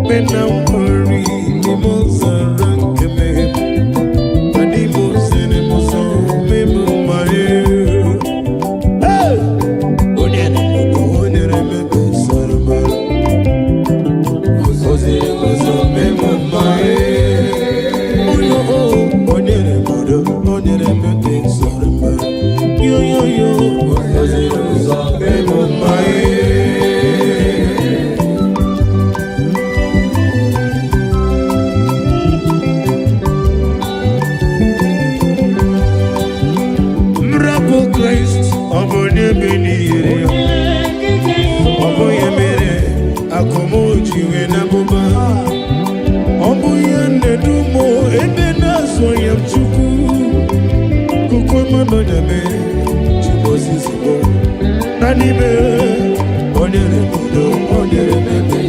Mgbe na mkpọrọ n'ime ọzara nke mmehie m. Adị m ozere m ụzọ mee m mma ee. Hey! Onye na-eme o nyere m ebe sara m ahụ. O ziri m ụzọ mee m mma ee. Onye o, o nyere m udo, o nyere m ebe sara m ahụ. Yo yo yo, o ziri m ụzọ mee m mma ee. Mrapụ Kraịst, ọ bụ onye bi n'ihere ya. Ọ bụ ya mere akụm ji wee na-abụba. Ọ bụ ya na-edu m ebe na-azụ ya m Chukwu. Kuku mmanụ ya mere Chukwu osisi bụ. Na N'ime o nyere m udo, o nyere m ebe,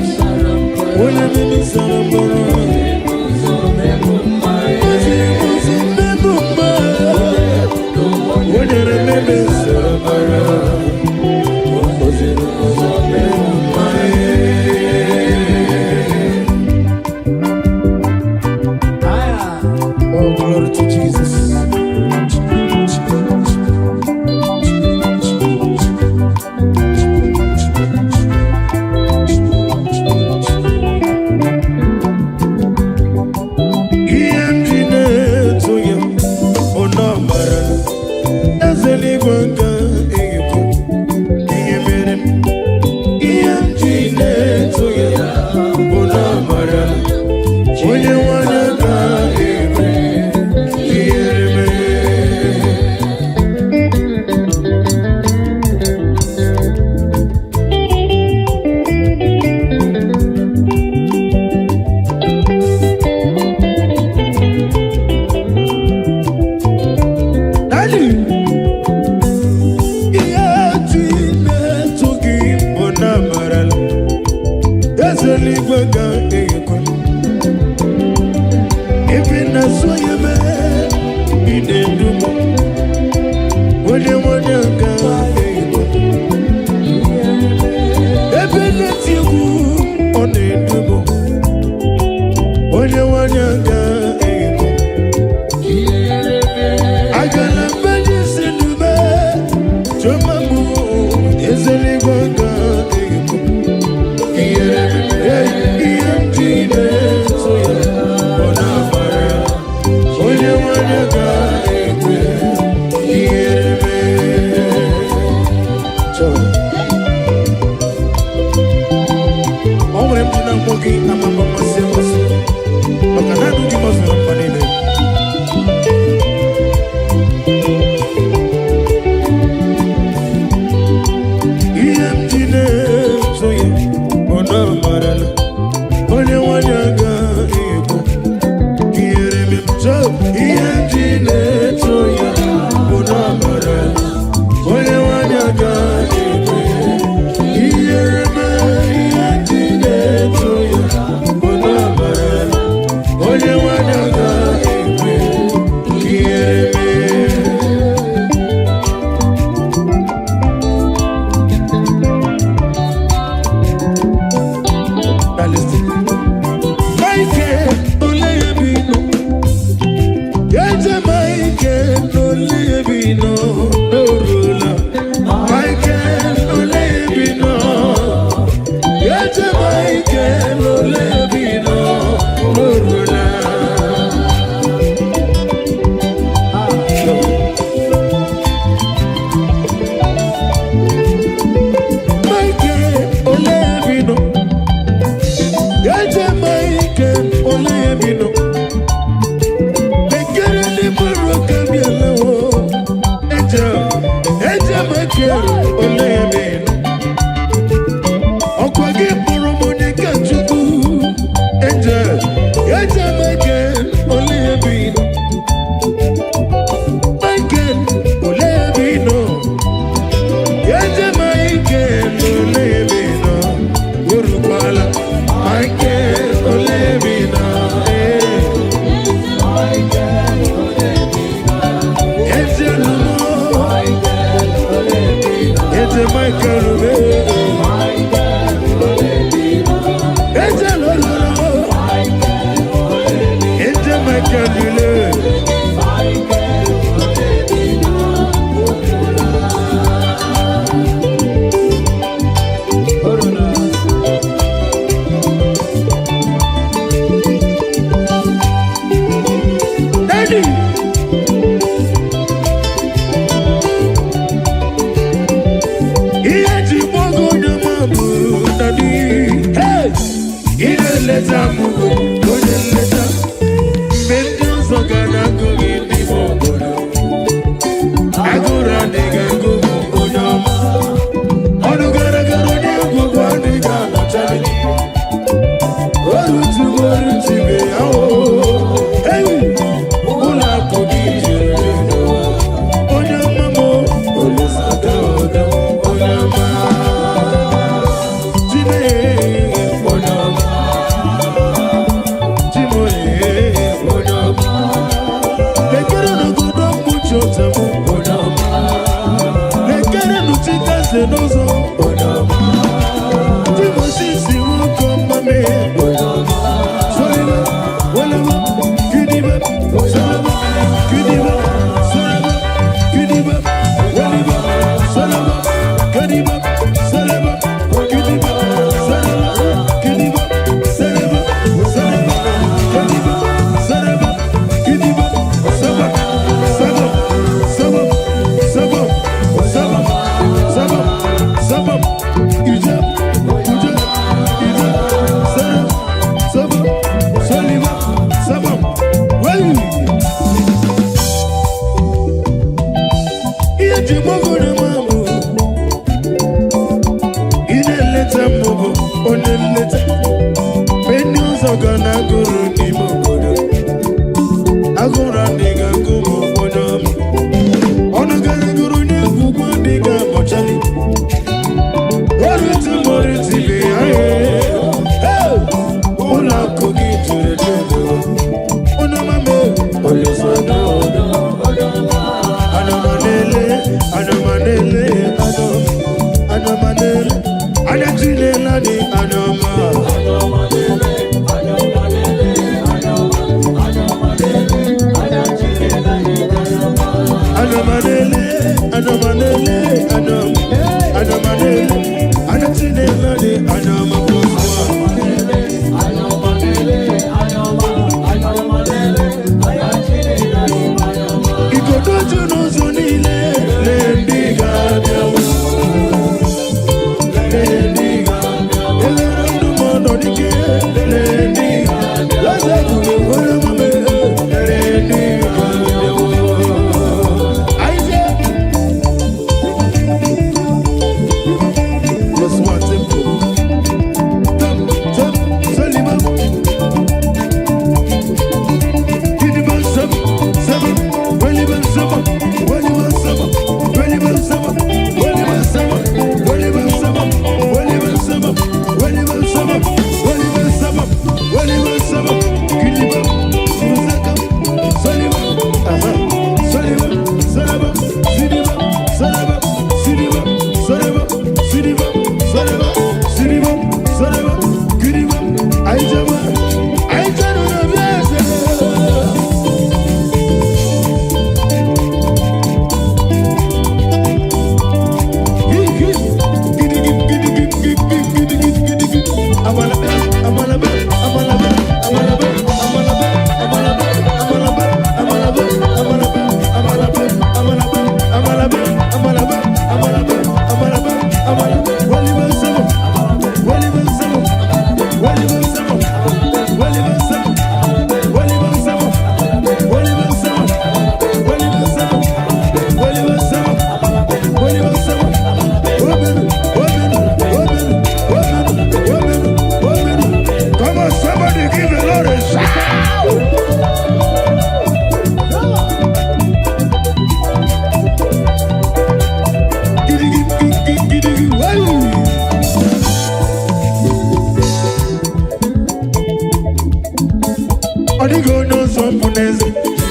onye mmemme sara mbara. Oziri m ụzọ mmemme mma. O nyere m ebe sara mbara. Oziri m ụzọ mmemme mma. Oh, glory to Jesus. Ihe m ji na-eto ya bụ na ọ mara eze n'igwe nka eyikwu ihe mere m. Ihe m ji na-eto ya bụ na ọ mara onye nwanyị ka ekwe ihere mere. Daddy! Ihe ji na-eto gị bụ na amarala eze n'igwe ga-enyekwa ebe na-asụ ya mee ị na-edu m, onye nwanyị ga-enyekwa ebe na-eti egwu, ọ na-edu m, onye nwanyị ga-enyekwa agala mgbe si n'ube chọma mụ, eze n'igwe ga-enyekwa ihe m ji na-eto ya bụ na amara onye nwanyị ga-ekwe ihere mee. Chọọ. O nwere ndị na-akpọ gị amama mmasị amasị maka na anụ gị mazụrụ mkpa niile. Ihe m ji na-eto ya bụ na amarala onye nwanyị agaghị ekwe ihere m. Chọọ. Ihe m ji na-eto ya bụ na amarala onye nwanyị agaghị ekwe ihere m. Ihe m ji na-eto ya bụ na amarala onye nwanyị agaghị ekwe ihere m. Now listen. Michael, ole ebe ị nọ? Eze Michael, ole ebe ị nọ? N'oruola. Michael, ole ebe ị nọ? Eze Michael, ole ebe ị nọ? N'oruola. Michael, ole ebe ị nọ? Eze Michael, ole ebe ị nọ? Ekere ndị mmadụ ka bịala o. Eze, Eze Michael, ole ebe ị nọ? Ọkwa gị kpọrọ m onye ka Chukwu. Eze, Eze Michael, ole ebe ị nọ? Michael, ole ebe ị nọ? Eze Michael, ole ebe ị nọ? Orukwala. Michael, ole ebe ị nọ? Ee. Eze nụmụ. Eze Michael ube. Eze lololo. Eze Michael ule. Daddy! Ihe ji gbago onye ọma bụ daddy. Hey! Ị na-eleta m, onye nleta, mgbe ndị ọzọ ga na-agụ gị n'ime obodo. Agụrụ adịghị agụ m, onye ọma. Ọnụ gara gara onye egwu adịghị anọchali. Orutugo orutibe ya o. Hey! Ụlọ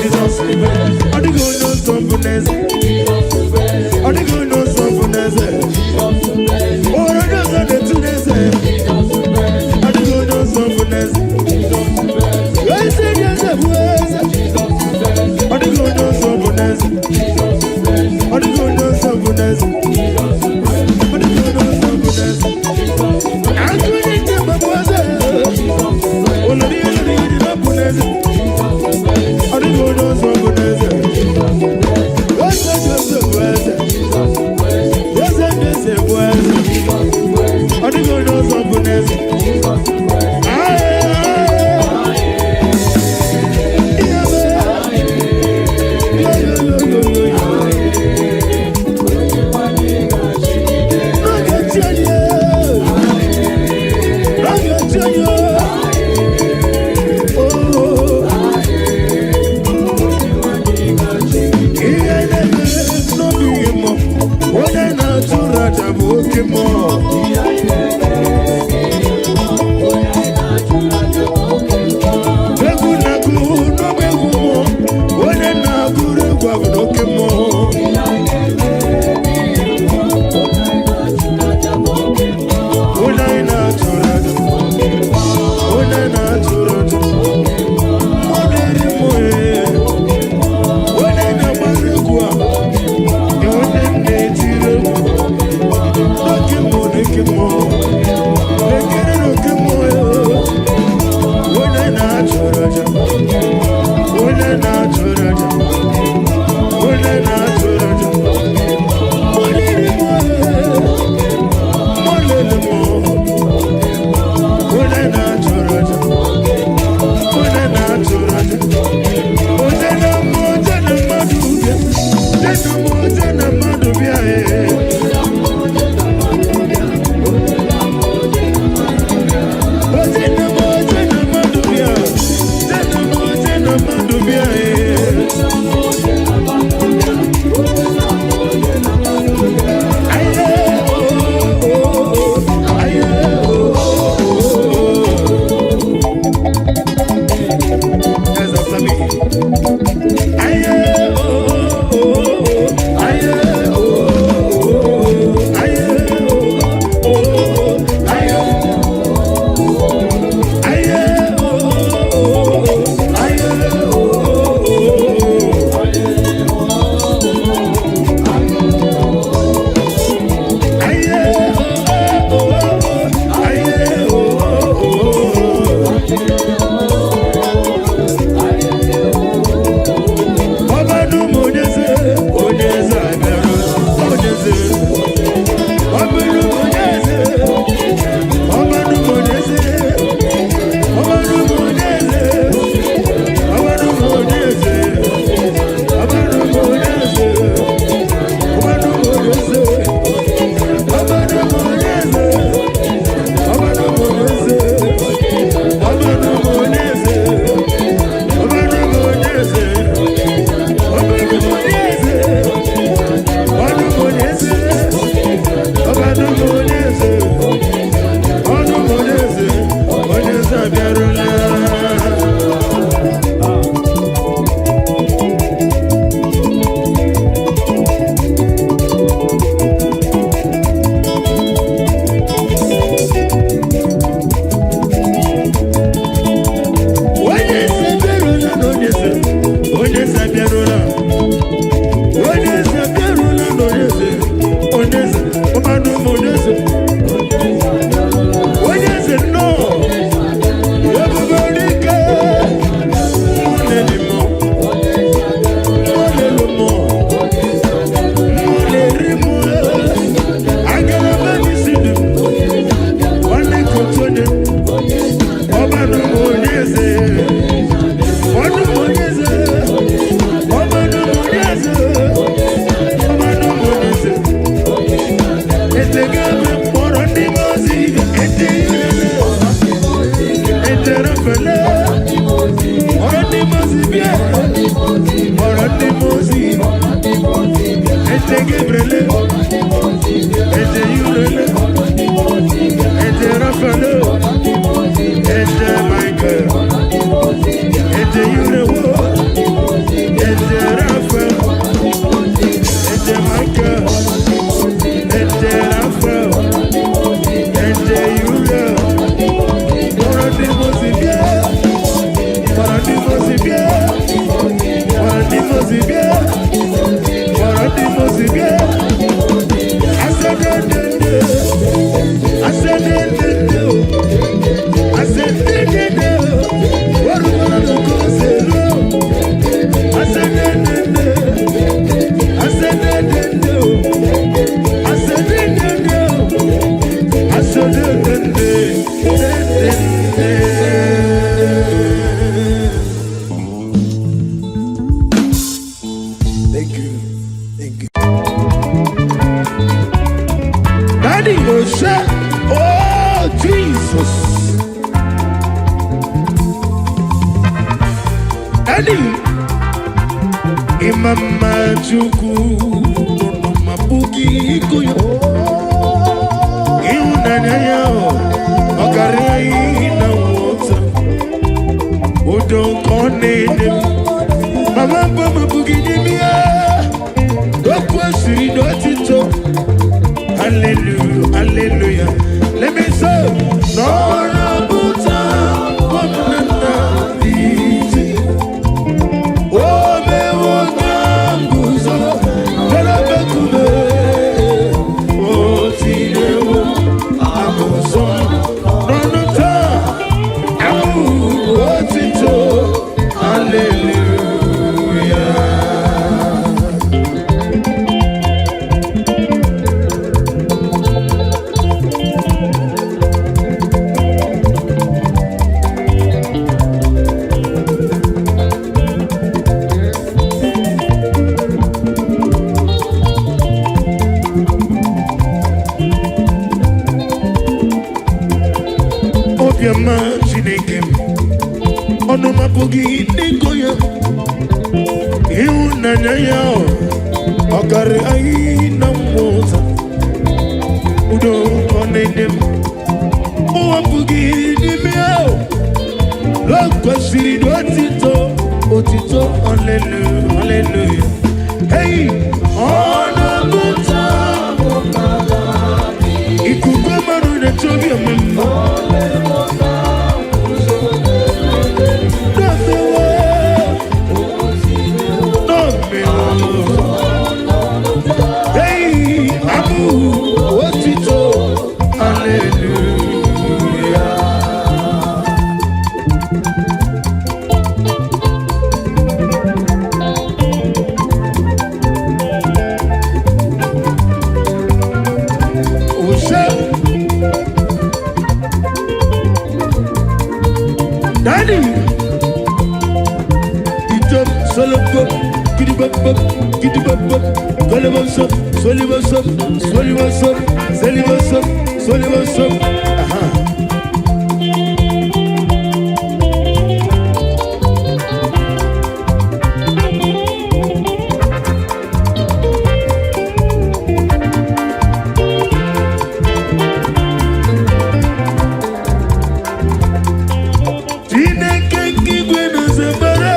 Jizọs bụ eze. Ọ dịghị onye ọzọ bụ n'eze. Ọ dịghị onye ọzọ bụ n'eze. O nwere onye ọzọ na-etu n'eze. Ọ dịghị onye ọzọ bụ n'eze. Eze dị eze bụ eze. Ọ dịghị onye ọzọ bụ n'eze. Ọ dịghị onye ọzọ bụ n'eze. Ọ dịghị onye ọzọ bụ n'eze. Agụ na-eche mgbe bụ eze. Olori olori dị na bụ n'eze. Ọ dịghị onye ọzọ bụ n'eze. Eze dị eze bụ eze. Eze dị eze bụ eze. Ọ dịghị onye ọzọ bụ n'eze. Aye, aye. Ihe mere. Yo, yo, yo, yo, yo, yo. N'oge chi anyị, n'oge chi anyị, oh. Ihe na-eme n'obi gị mmụọ, onye na-achụrụ aja bụ oke mmụọ. Egwu na-agụ n'ọgba egwu mmụọ, onye na-agụrụ egwu abụ n'oke mmụọ. Onye anyị na-achụrụ aja, onye na-achụrụ aja, mmụọ na-eri mmụọ ee. Onye na-agbara egwu a, onye na-etiri egwu, n'oke mmụọ n'oke mmụọ, na-ekere n'oke mmụọ ee. Onye na-achụrụ aja, onye na-achụrụ aja, onye Ịma mma Chukwu nọ ma bụghị ịgụ ya. Ịhụnanya ya ọ karịa ihe na nghọta. Udo ka ọ na-enye m. Mama mbọ ma bụghị n'ime ya. O kwesịrị n'otito. Hallelujah, hallelujah. Let me say, n'ọrapụta ọnụnna dị iche. O mewo ka m guzo n'ebekume. O tinyewo abụzọ n'ọnụ taa. Abụ otito, hallelujah. Obiọma Chineke m, ọnụ m apụghị n'ịgụ ya. Ịhụnanya ya ọ karịa anyị na mmụta. Udo ọ na-enye m, ụwa apụghị n'ime ya. O kwesịrị n'otito, otito, hallelujah, hallelujah. Hey, ọ na-amụta ikuku mmadụ na-eche obiọma m. Hey, Abu, Otito, hallelujah. Ose, Daddy, Itop, Solopop, Kidibop, Kidibop, Golobosop, Solibosop, Solibosop, Selibosop, Solibosop. Aha. Chineke nke igwe na-aza ekpere.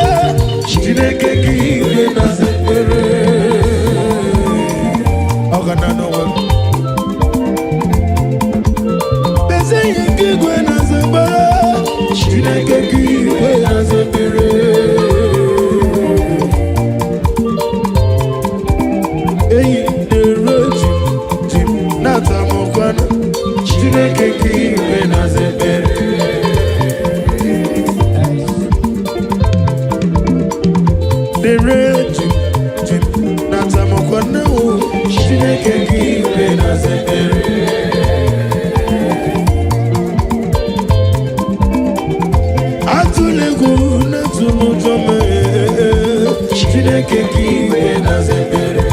Chineke nke igwe na-aza ekpere. Ọ ga na n'onwe m. Eze ihe nke igwe na-aza ekpere. Chineke nke igwe na-aza ekpere. Enyi na-eru ji ji m na-ata m ụkwana. Chineke nke igwe na-aza ekpere. Dere ji ji na-ata m ụkwana o. Chineke nke igwe na-aza ekpere. Atụla egwu na-atụ m ụjọ mee. Chineke nke igwe na-aza ekpere.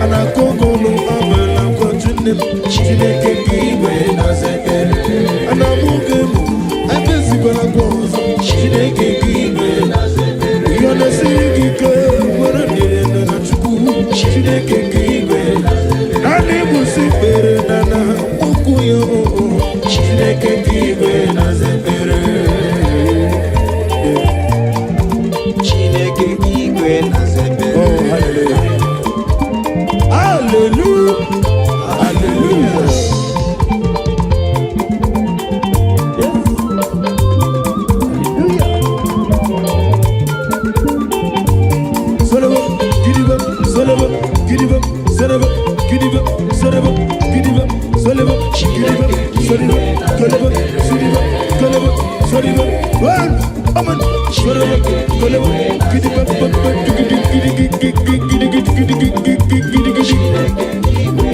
A na-akụ ogolo abala kwatu nne m. Chineke nke igwe na-aza ekpere. A na-amụ oge mụ, ebezikwala gwa ọzọ. Chineke nke igwe na-aza ekpere. Ihe ọ na-esiri gị ike, were ndidi nọ na Chukwu. Chineke nke igwe naanị ịbụsị kpere na na okwu ya o. Chineke nke igwe na-aza ekpere.
Chineke igwe na-aza ekpere.
Oh, hallelujah. Hallelujah. Hallelujah. Solobo, gidibo, solobo, gidibo, solobo, gidibo, solobo, gidibo, solobo, gidibo, solobo, golobo, siribo, golobo, soribo. One, aman, solobo, golobo, gidibo, bo, bo, gidi, gidi, gidi, gidi, gidi, gidi, gidi, gidi, gidi, gidi.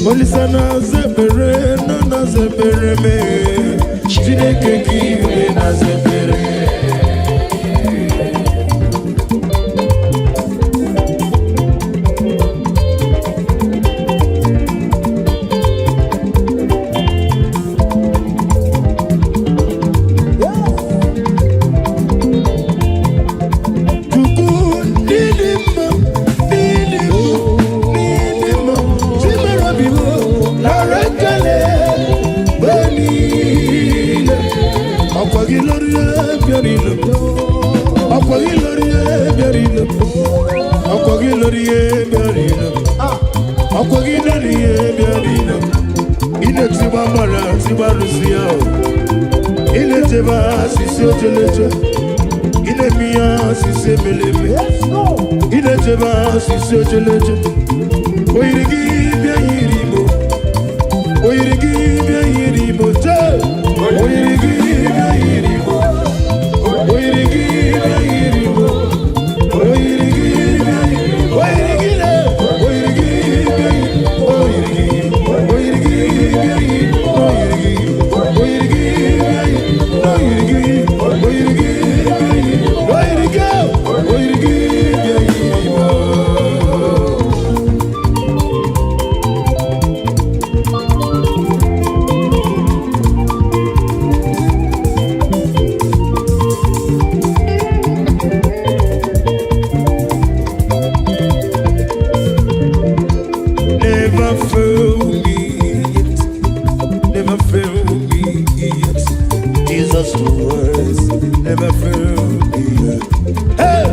Olisa na-aza ekpere, nọ na-aza ekpere mee. Chineke ka igwe na-aza ekpere. Ọkwa gị lọrọ ihe bịara ilo m. Ọkwa gị lọrọ ihe bịara ilo m. Ọkwa gị lọrọ ihe bịara ilo m. Ọkwa gị lọrọ ihe bịara ilo m. Ị na-etigba mgbara tigba arụsị ya o. Ị na-echebe asịsị ojeleje. Ị na-eme ihe asịsị emeleme. Ị na-echebe asịsị ojeleje. O yiri gị bịa yiri imo. O yiri gị bịa yiri imo jee. O yiri gị bịa yiri imo. O yiri gị bịa yiri imo. O yiri gị bịa yiri. O yiri gị le. O yiri gị bịa yiri. O yiri gị. O yiri gị bịa yiri. O yiri gị. O yiri gị bịa yiri. O yiri gị. O yiri gị bịa yiri. O yiri gị. O yiri gị bịa yiri imo. Never fail me yet. Never fail me yet. Jesus words never fail me yet. Hey!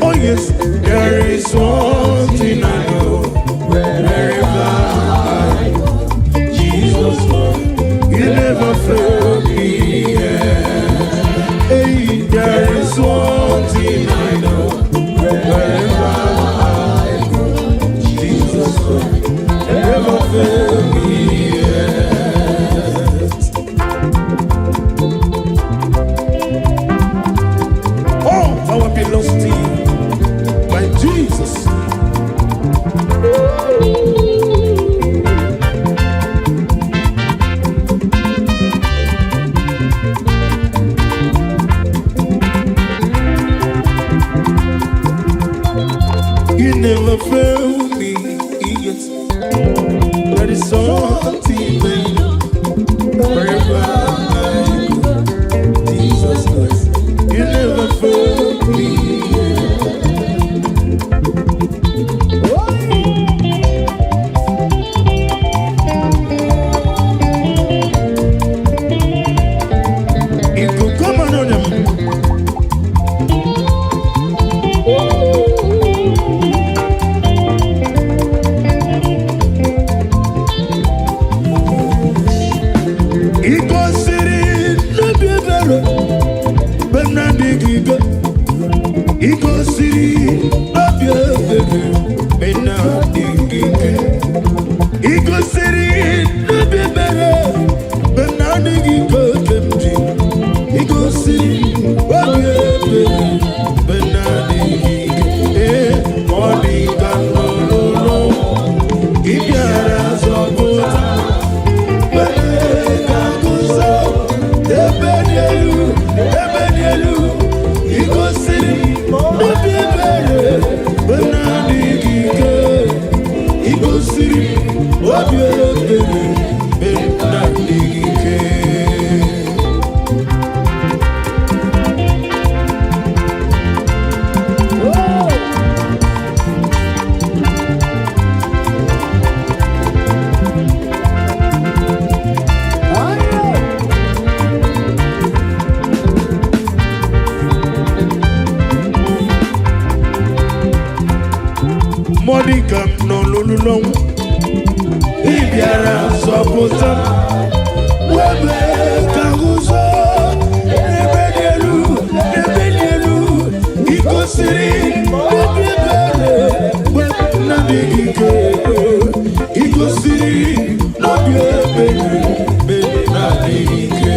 Oh yes, there is one thing I know. Wherever I go, Jesus word, He never fail me yet. Hey, there is one thing I know. Wherever I go, Jesus word never fail me yet. All power belongs to you, my Jesus. You never fail me yet. There is something I know. Wherever I go, Jesus Christ, you never fail me yet. Ikuku ọma n'ọnya m. Ị gosiri n'obi ebere mgbe m na-adịghị ike. Ị gosiri n'obi ebere mgbe m na-adịghị ike. Ị gosiri n'obi ebere mgbe m na-adịghị ike oke m ji. Ị gosiri obi ebere mgbe m na-adịghị ike. Ee, ọ dị ka m nọ n'ụlọ. Ị bịara zọpụta m. Ebe dị elu, ebe dị elu, ị gosiri obi ebere mgbe m na-adịghị ike. Ị gosiri obi ebere mgbe m na-adịghị ike. Mọdịka m nọ n'olulu ọnwụ, ị bịara zọpụta m. Wee mee ka ụzọ n'ebe dị elu, n'ebe dị elu, ị gosiri obi ebere mgbe m na-adịghị ike. Ị gosiri n'obi ebere mgbe m na-adịghị ike.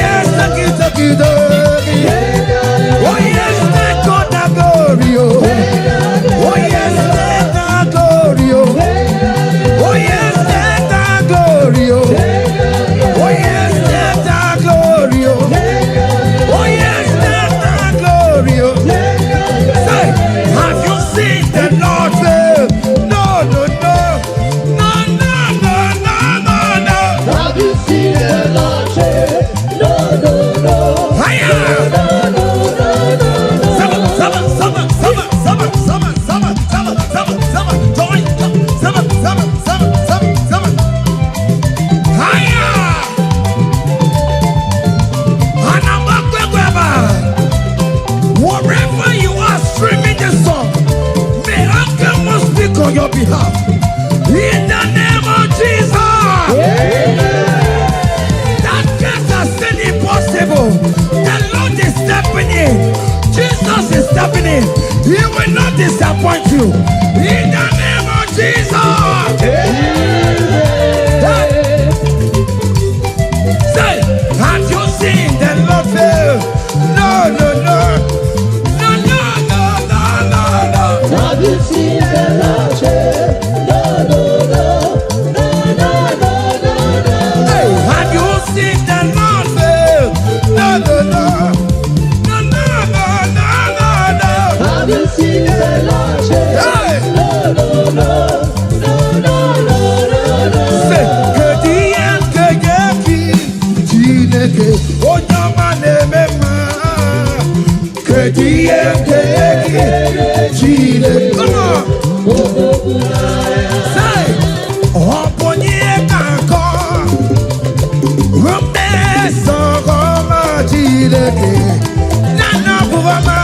megide gị. Oh yes, take all the glory, oh. Oh yes, take the glory, oh. Oh yes, take the glory, oh. Oh yes, take the glory, oh. Oh yes, take the glory, oh. Say, have you seen the Lord fail? No, no, no. No, no, no, no, no, no.
Have you seen the Lord fail? No, no, no.
Hiya!
No, no, no, no, no.
Seven, seven, seven, seven, seven, seven, seven, seven, seven, seven, join, seven, seven, seven, seven, seven. Hiya! Anamakwegweba. Wherever you are streaming this song, may Akemo speak on your behalf. In the name of Jesus. That case has said impossible. The Lord is stepping in. Jesus is stepping in. He will not disappoint you. In the name of Jesus. Hey. Say, have you seen the Lord fail? No, no, no. No, no, no, no, no, no.
Have you seen the Lord fail? No, no, no. No, no, no, no, no.
Hey, have you seen the Lord fail? No, no, no. No, no, no, no, no, no.
Have you seen the Lord fail?
Hey!
No, no, no. No, no, no, no, no.
Say, kedu ihe nke ga-efi Chineke onye ọma na-eme mma? Kedu ihe nke gị Chineke? Come on. Say, ọ bụ onye ga-akọ mmeso ọma Chineke na bụ ọma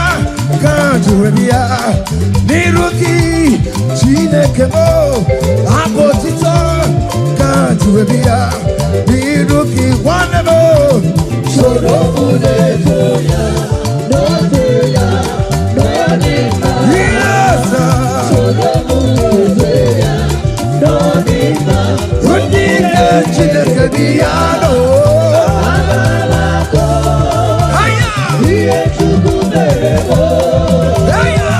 ka juru ya n'iru gị Chineke m, abụ otito ka juru ya n'iru gị, nwanne m.
Soro mụ na-eto ya, n'otu ya, n'ọdị mma.
Yes.
Soro mụ na-eto ya, n'ọdị mma.
Ndị nke Chineke dị ya nọ.
Aga m akọ
Aya!
ihe Chukwu mere m.
Aya!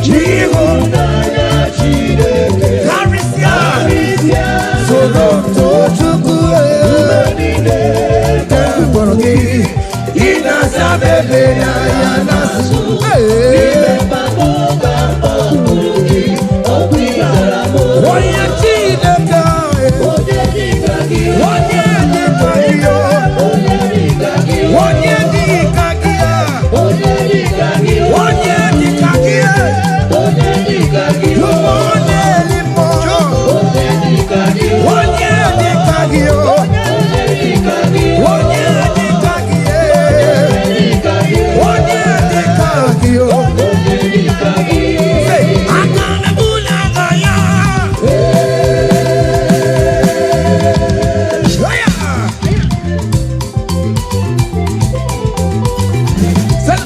Ihu
N'anya Chineke,
karịsịa
karịsịa
soro too Chukwu
mgbe niile
nke mkpọrọ gị ị na-asa ebe ya ya na-asụ.
N'ime mkpagbu ka m kpọkuru gị, okwu ị zara m.
Onye Chineke,
Onye dịka gị,
onye dịka gị,
onye dịka gị,
onye dịka gị,
onye dịka gị,
onye dịka gị,
onye dịka gị,
Chukwu na-eli mmụọ,
onye dịka gị,
onye dịka gị,
onye dịka gị,
onye dịka gị,
dịka gị,
onye dịka gị.
Onye dịka gị.
Say, aka na-ebuli aka ya. Aya! Say,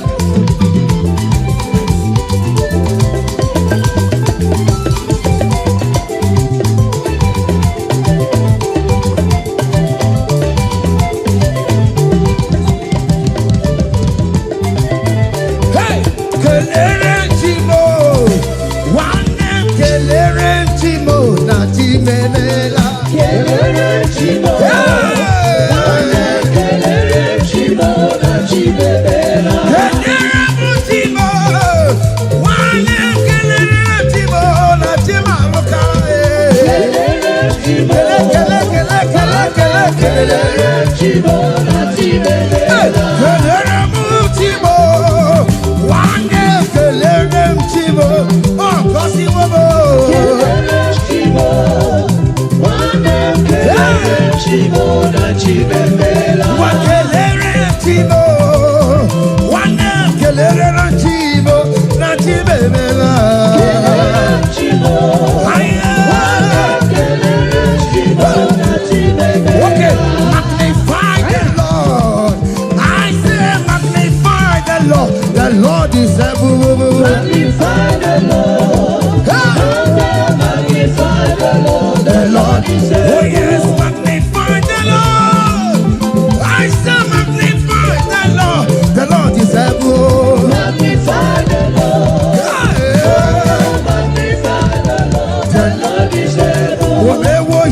hey, kelere Chimo, nwanne m, kelere Chimo na Chimemela.
Kelere Chimo,
Hey!
nwanne m, kelere Chimo na Chimemela.
Kelere m Chimo, nwanne m, kelere Chimo na Chimaluka.
Kelere Chimo,
Kele, kele, kele, kele, kele.
kelere Chimo na
Hey,
Chimemela.
kelere m Chimo, nwanne m, kelere m Chimo, ọ gọziwo m.
Kelere Chimo, nwanne m, kelere Chimo na Chimemela.
Nwa kelere Chimo, nwanne m, kelere Chimo na Chimemela.
Kelere Chimo,
Aya!
nwanne m, kelere Chimo na Chimemela.
Okay, magnify the Lord. I say magnify the Lord. The Lord is everywhere.
Magnify the Lord.
Hey!
Magnify the Lord.
The Lord
is
Oh yes, magnify the Lord. I say magnify the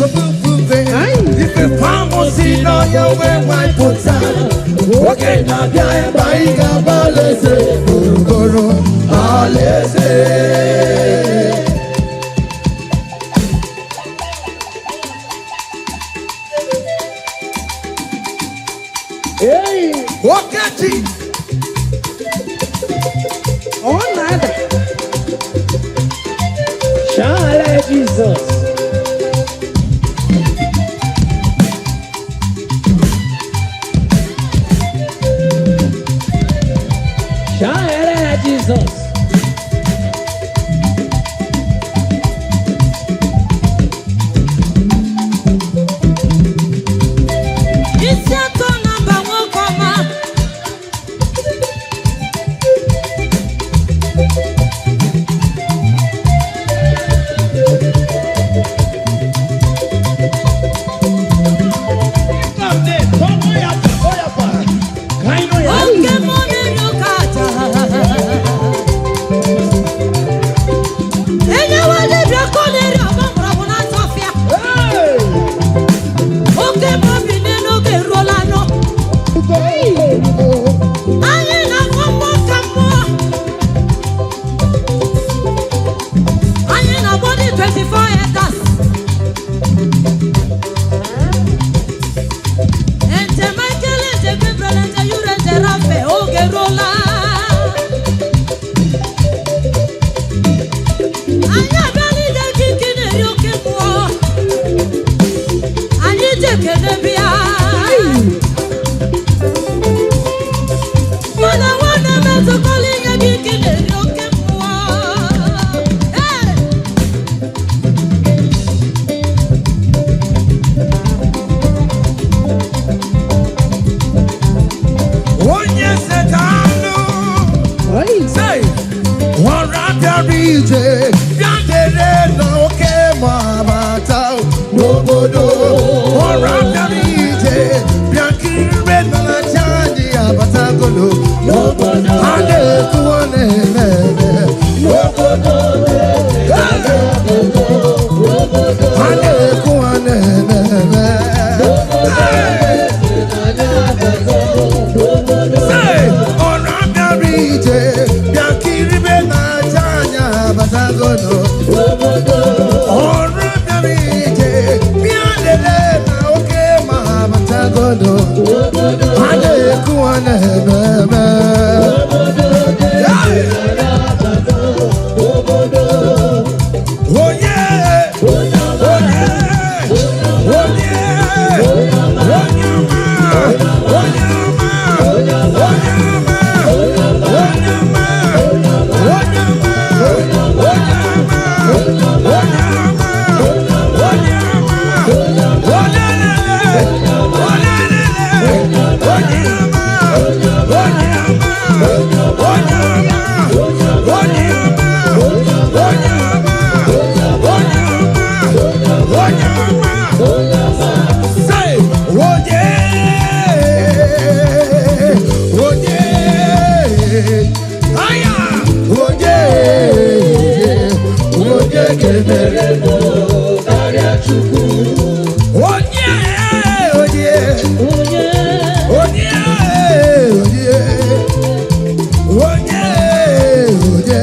Kofufufe ife famụ si n'ọhịa wee wipụta. Oge na-abịa ebe anyị ga-agba alaeze gburugburu alaeze. Okechi.
Ọ na-ada. Shala Jizọs. Shala Jizọs.
Isi atọ na mba nwoke ọma. Oke mmụọ na-eri oke aja. Enyewe dibịa ka ọ na-eri ọgba mgbọrọgwụ na ntụ ọfịa. Oke mmụọ bi n'elu oge eruola anọ. Anyị na-akpọ mmụọ ka mmụọ. Anyị na-akpọ ndị 24 elders. Ente Michael, ente Gabriel, ente Uriel, ente Raphael, oge eruola. Anyị abịala ide gị ike na-eri oke mmụọ. Anyị ji ekele bịa. Mụ na nwanne m ezukọla inye gị ike na-eri oke mmụọ. Ee!
Onye setanụ. Say, ọra bịara ije bịa dere n'oke ma bata n'obodo. Ọra bịara ije bịa kiri n'aja anyị abatagolo n'obodo. A na-ekwu ọ na-eme eme n'obodo. A na-ekwu ọ na-eme eme. Hey! Say, ọ̀rọ̀ abịara ije bịa kiribe na-aja anya abatagono. Ọ̀rọ̀ abịara ije bịa lelee na oke ma abatagono. A na-ekwu a na-eme eme. Hey! Onye, onye, onye, onye ọma, onye ọma, onye ọma, onye ọma, onye ọma, onye ọma, onye ọma, onye ọma, olelele, olelele, onye ọma, onye ọma, onye ọma, onye ọma, onye ọma, onye ọma, onye ọma. Say, onye, onye, aya, onye, onye kemere m onye, onye,
Onye
onye, onye, onye, onye,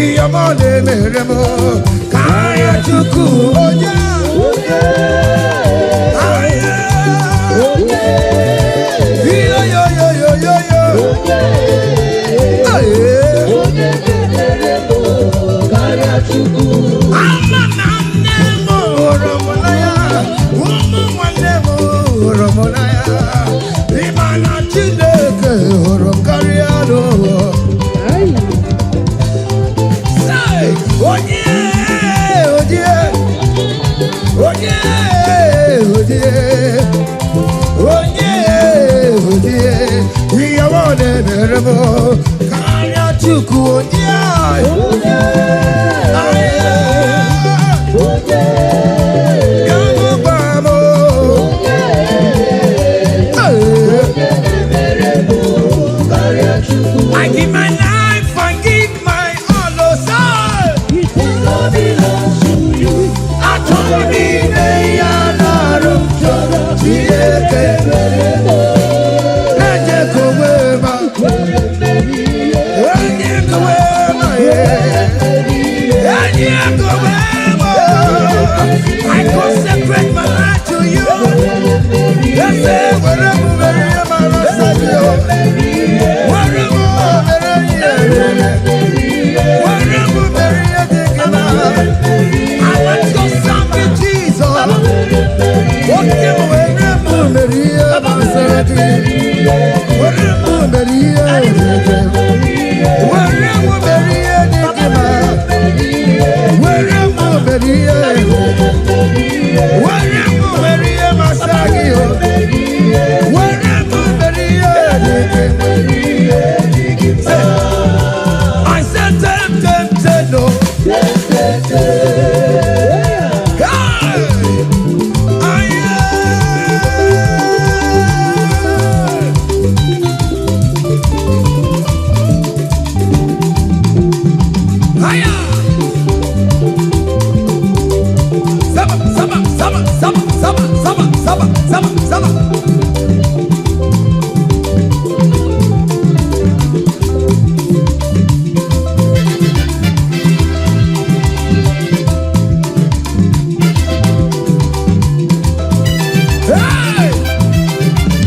ihe ọma na-emere m karịa Chukwu, onye, aya. Yo, yo, yo, yo, yo, yo. Aye. Ama na nne m hụrụ m n'anya, ụmụ nwanne m hụrụ m n'anya. Ịma na Chineke hụrụ m karịa n'ụwa. Say, onye, onye, onye, onye, onye, onye, ihe ọma na-emere m karịa Chukwu, onye, aye. Ka m gwa m, aye. I give my life, I give my all, oh, soul. Achọrọ m ime Hey!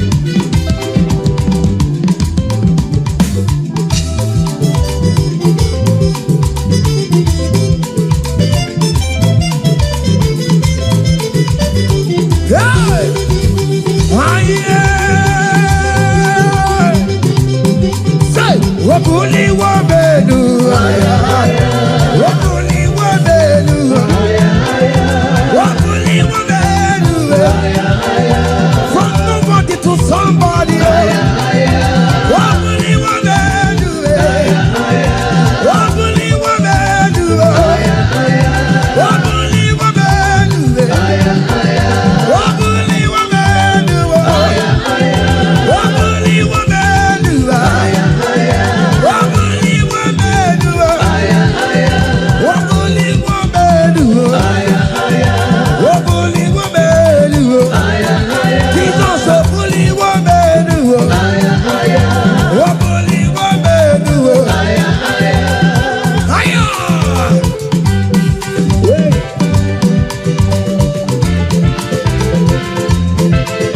Hey! Aye! Say, Okuliwa belu, Okuliwa belu, Okuliwa belu. From nobody to somebody. Okuliwa belu, Okuliwa belu, Okuliwa belu, Okuliwa belu, Okuliwa belu.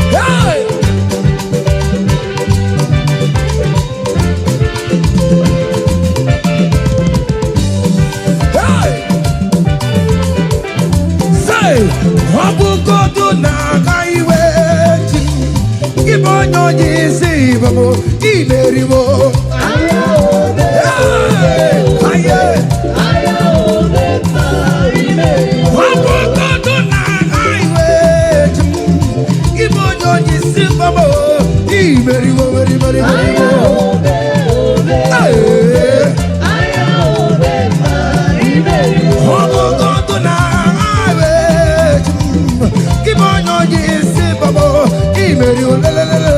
Hey! Hey! Say, ọ bụgodu na-aga iwe chi gị bụ onye onye isi bụ m imeriwo. Hey! Aye! Ọ bụgodu na-aga iwe chi gị bụ onye onye isi bụ m imeriwo, meri, meri, meriwo. Hey! Ọgụgụ na agha gị bụ onye onye isi bọbọ imeri olelelele.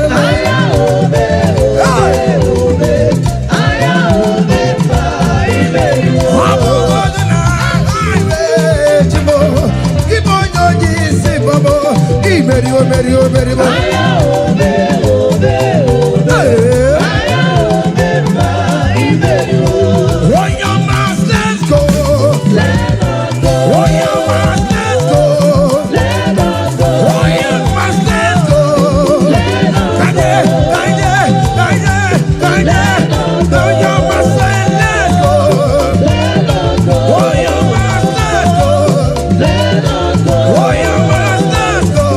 Ọgụgụ na agha gị bụ onye onye isi bọbọ imeri omeri omeri. Onye ọma, let's go. Onye ọma, let's go. Onye ọma, let's go. Kaje, kaje, kaje, kaje. Onye ọma, say let's go. Onye ọma, let's go. Onye ọma, let's go.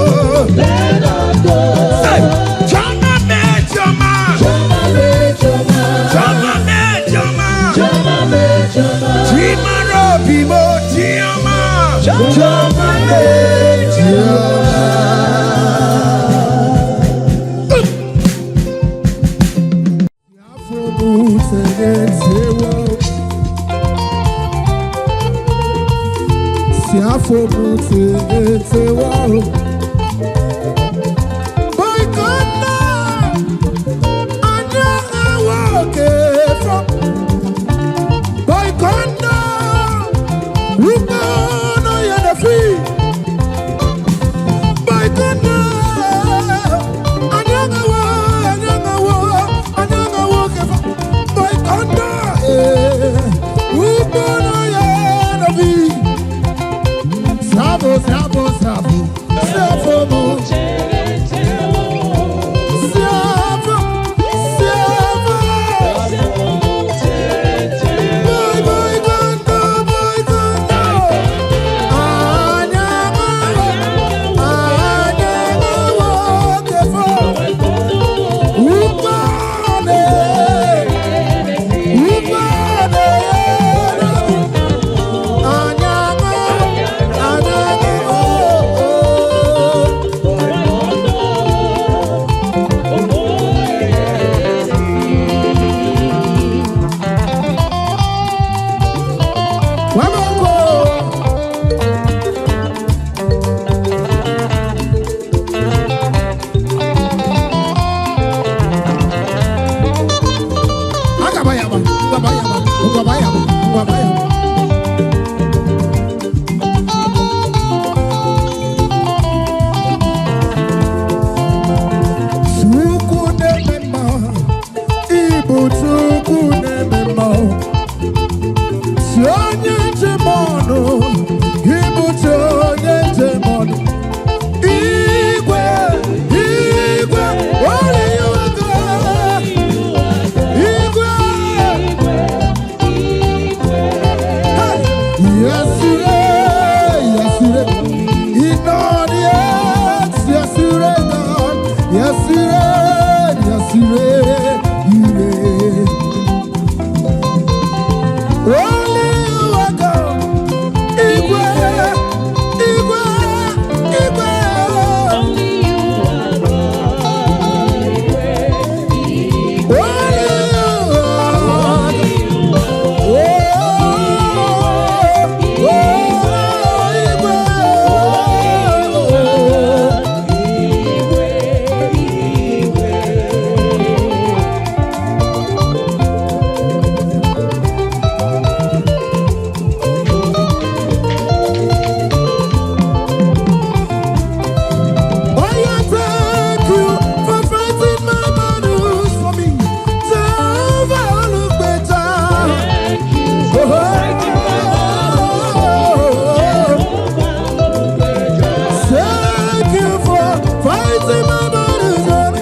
fighting my battles for me.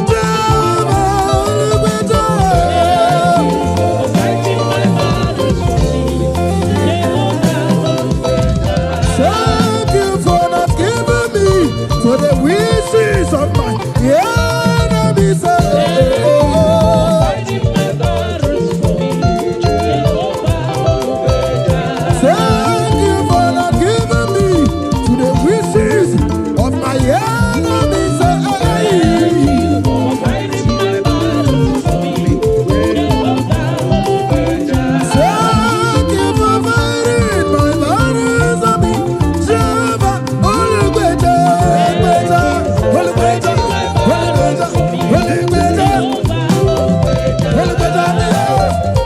Jehovah Olugbeja. Thank you for not giving me to the wishes of my enemies. Oh, oh, oh. Thank you for not giving me to the wishes of my enemies. Thank you for fighting my battles for me. Jehovah, Olugbeja, Olugbeja, Olugbeja, Olugbeja, Olugbeja. Olugbeja,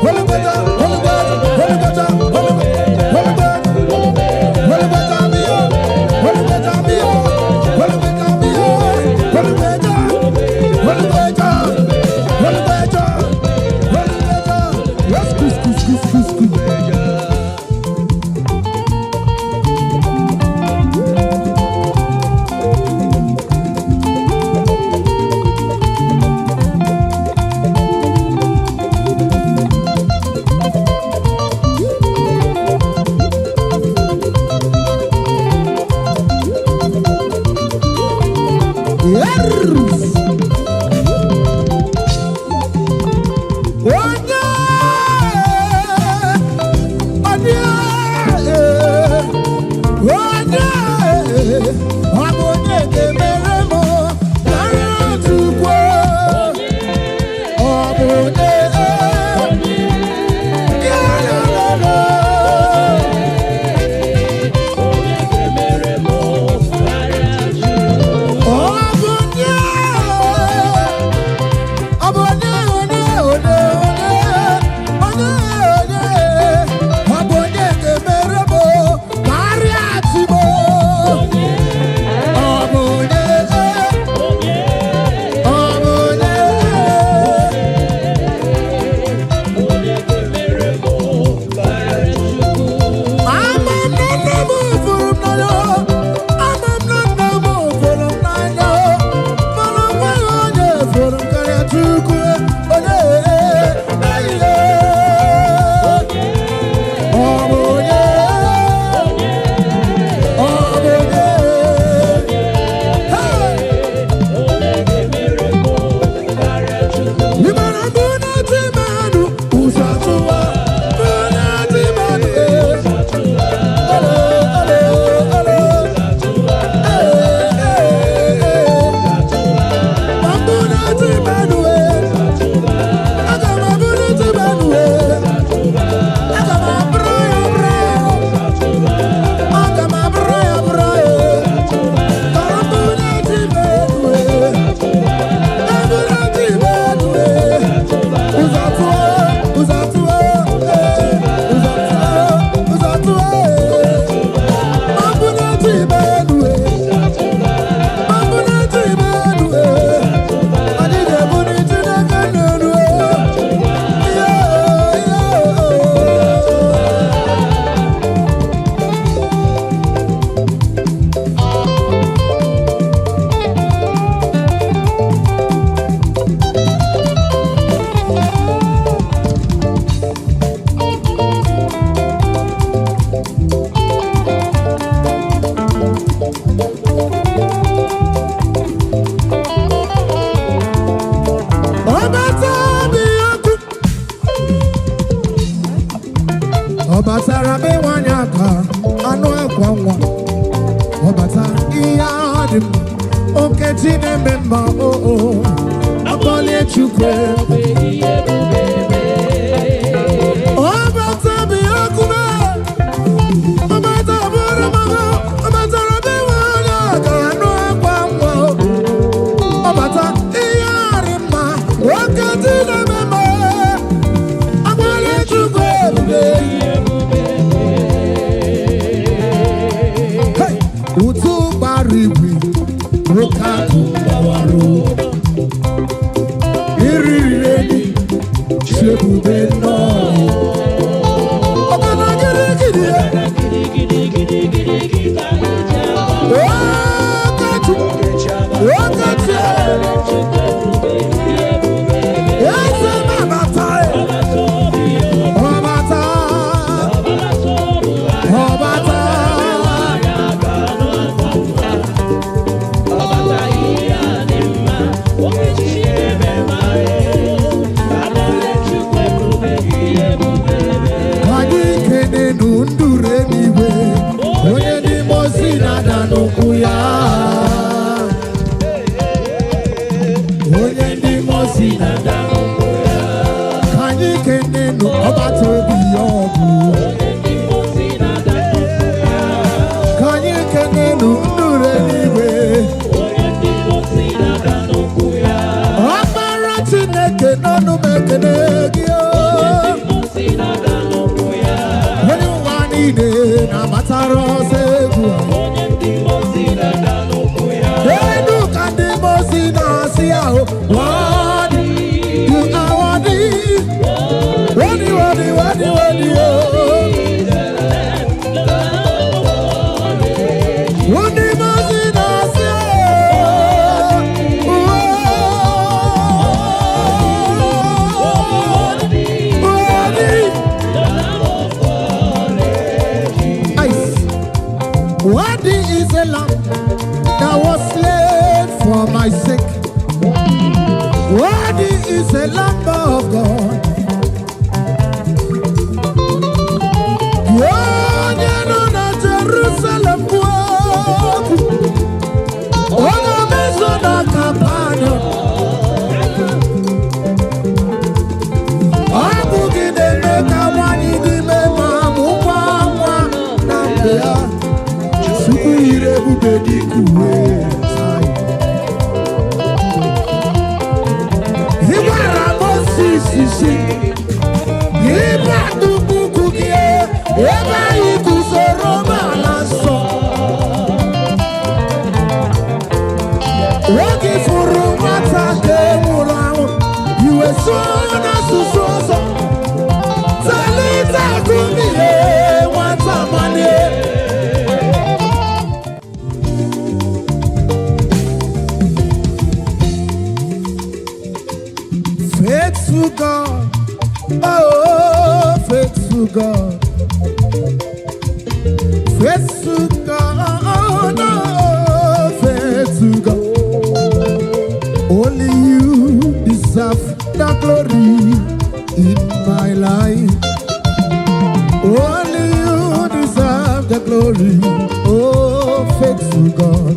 Olugbeja, Olugbeja, Olugbeja, Olugbeja, Olugbeja, Olugbeja, Olugbeja, Olugbeja, Olugbeja, Olugbeja, Olugbeja. Let's go, go, go, go, go. Yes. Onye, onye, onye, ọ bụ onye ga-emere m karịa Chukwu. Ọ bụ onye, ya la la la. Ọ bụ onye, ọ bụ onye, onye, onye, onye, onye, ọ bụ onye ga-emere m karịa Chimo. Ọ bụ onye, ọ bụ onye. Ama m na nna m fụrụ m n'anya, ama m na nna m fụrụ m n'anya, mana o nweghị onye fụrụ m karịa Chukwu, onye eyiye. Ọ bụ onye, ọ bụ onye. Hey! Ị mara mgbe ọ na-eti mmadụ, ụzọ atụwa, mgbe ọ na-eti mmadụ, ee. Hello, hello, hello. Hey, hey, hey. Mabuna timanue. Aga mabuna timanue. Aga mabra ya bra. Aga mabra ya bra. Mabuna timanue. Mabuna timanue. Uzatua, uzatua, eh. Uzatua, uzatua, eh. Mabuna timanue. Mabuna timanue. Anyị ga-ebuli Chineke n'elu. Yeah, yeah. Ọbata bi ọkụ. Ọ batara be nwanyị aka anụ akwa nwa. Ọ bata ihe ahụ dị mma. Okechi na-eme mma o o. Akpọlie Chukwu. Ọ bata bi ọkụ mee. Ọ bata bụrụ mama. Ọ batara be nwanyị aka anụ akwa nwa. Ọ bata ihe arị mma. Okechi na-eme mma. Akpọlie Chukwu ebube. Hey! Ụtụ gbara igwe nwoke akụ gbawara ụlọ. Iriri enyi chebube nnọọ. Ọbana gịrịgịrị ya. Okechi, Okechi. ekele gị o. Onye ụwa niile na-agbatara ọsọ egwu. Elu ka ndị mozi na-asị ahụ, worthy, you are worthy, worthy, worthy, worthy, worthy, oh. Ndị mozi na-asị ahụ, worthy, worthy. Ice. Worthy is a lamb that was slain for my sake. Worthy is a lamb of God. Onye nọ na Jerusalem kwuo okwu, onye mezo na Kapanọm. Ọ bụ gị na-eme ka nwanyị dị ime ma mụkwa nwa na mgbe ya. Chukwu yiri ebube dịka uwe. Ị gwara Mozis sị, "Ịba nnukwu ugwu gị ebe anyị guzoro n'ala nsọ." Oge fụrụ nwata ka e nwụrụ anwụ, iwe sụọ n'asụsụ ọzọ. Talita kumi, nwata malie. Faithful God, oh, faithful God, faithful God, oh, no, faithful God. Only you deserve the glory in my life. Only you deserve the glory, oh, faithful God.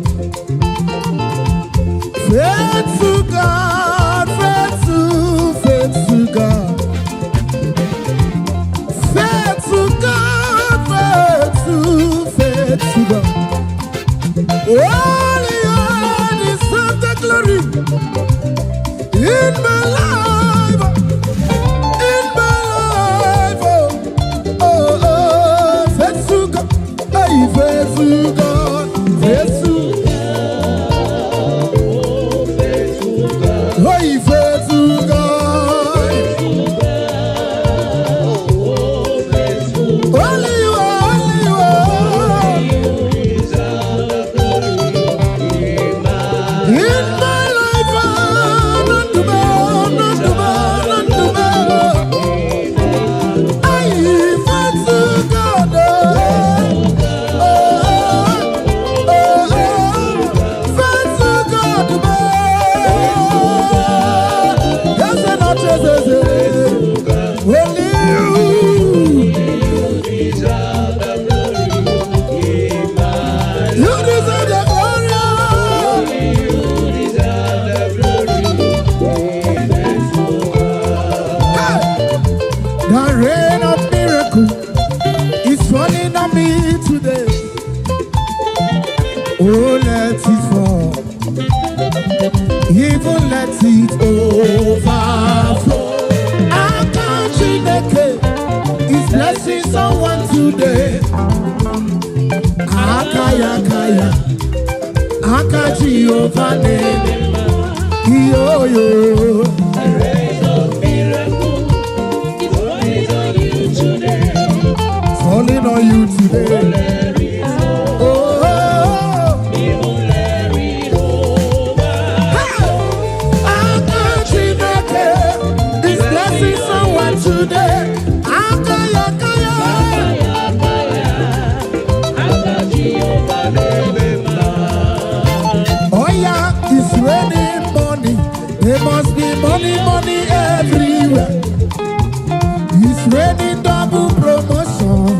Faithful God, faithful, faithful God. Faithful God, faithful, faithful God. Only you deserve the glory in my life, in my life. Oh, oh, oh, faithful God, hey, faithful God, faithful. Hey, faithful God. Only you are, only you are. In my life, oh, not to be, not to be, not to be. Hey, faithful God. Oh, oh, oh, oh. Faithful God, oh. Yes, and not yes, yes, yes. Only you. You deserve the glory. Hey! The rain of miracle is falling on me today. Oh, let it fall. Even let it overflow. Aka Chineke is blessing someone today. Aka ya aka ya. Aka Jehovah name. Yo yo. Falling on you today. Oh, oh, oh. Aka Chineke is blessing someone today. Aka ya aka ya. Oh yeah, it's raining money. There must be money, money everywhere. It's raining double promotion,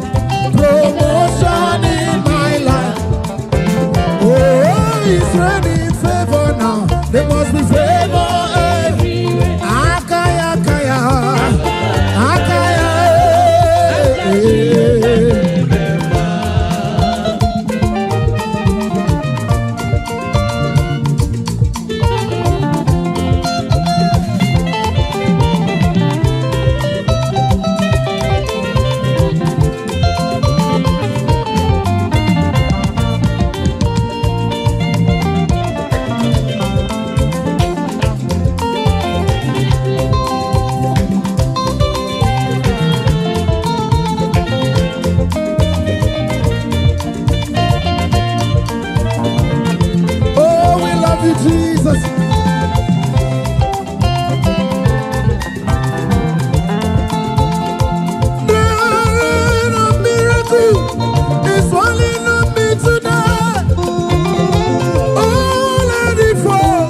promotion in my life. Oh, it's raining favor now. There must be favor everywhere. Akaya, akaya, akaya. Eh, eh. love you, Jesus. The rain of miracle is falling on me tonight. Oh, let it fall.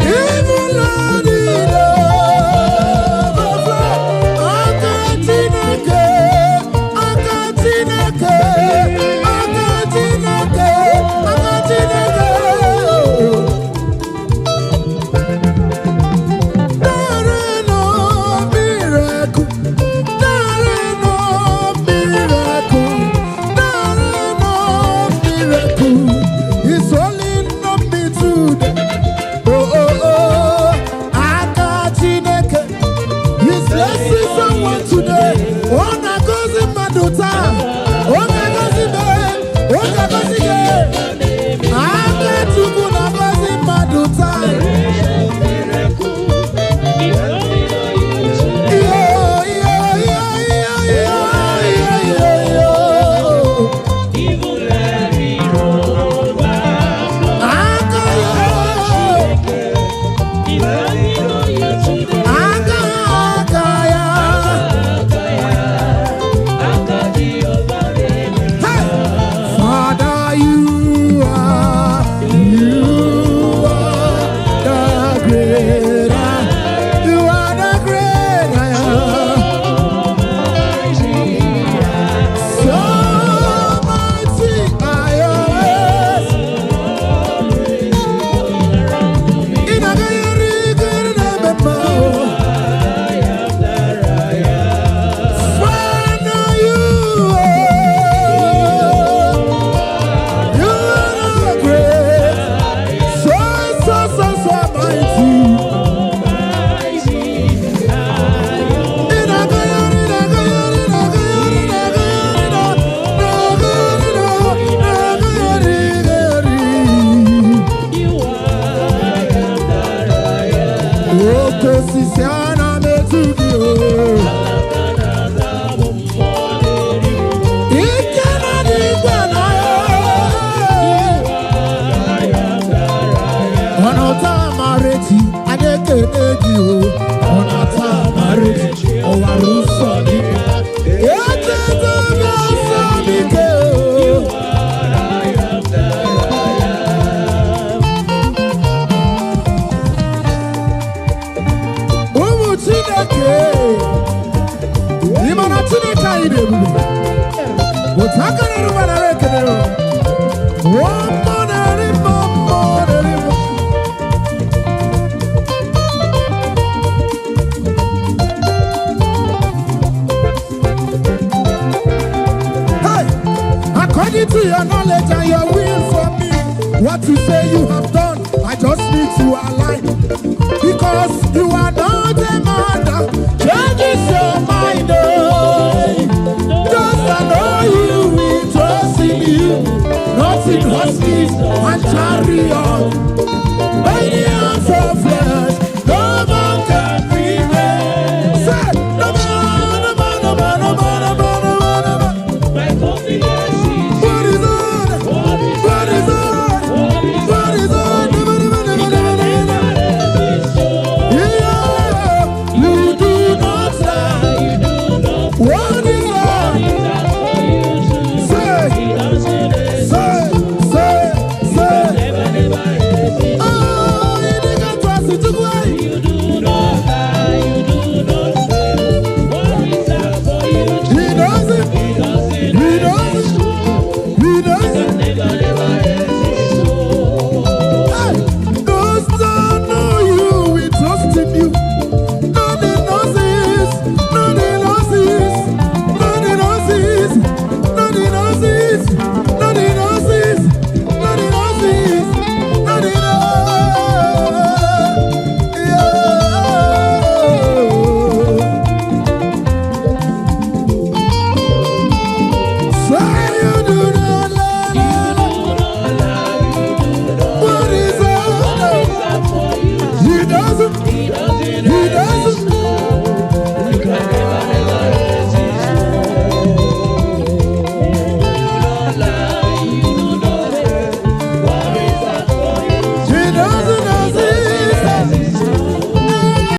Even let it overflow. Aka Chineke, aka Chineke, aka Chineke, aka Chineke. There no miracle. There no miracle. There no miracle. It's only not me today. Oh, oh, oh. Aka Chineke. He's blessing someone today. Ọ na-agọzi mmadụ taa. Ọ na-agọzi me. Ọ na-agọzi gị. Aka Chukwu na-agọzi mmadụ taa. Iyo, iyo, iyo, iyo, iyo, iyo, iyo, iyo. Aka ya. Aka, aka ya. Hey! Father, you are the great I. You are the great I am. So mighty I am. Ị na-agagharị igere na-eme mma o. Father, you are the great, so, so, so, so mighty. Ị na-agagharị, na-agagharị, na-agagharị, na-agagharị, na-agagharị, na-agagharị, gagharị. Oke osisi a na-etu gị o. Ike na n'igwe na ya. Ọ̀nà amarechi, anyị ekele gị o. Ọ̀nà amarechi, ọwara ụsọ gị. Echeta obi ọsọ m ike o. Ụmụ Chineke, ị ma na Chineke anyị dị ebube. Otu aka na-eru mma nara ekele o. Mmụọ na-eri mmụọ, mmụọ na-eri mmụọ. Hey! According to your knowledge and your will for me, what you say you have done, I just need to align. Because you are not a man that changes your mind. Oh. Just I know you, we trust in you, not in horses and chariots.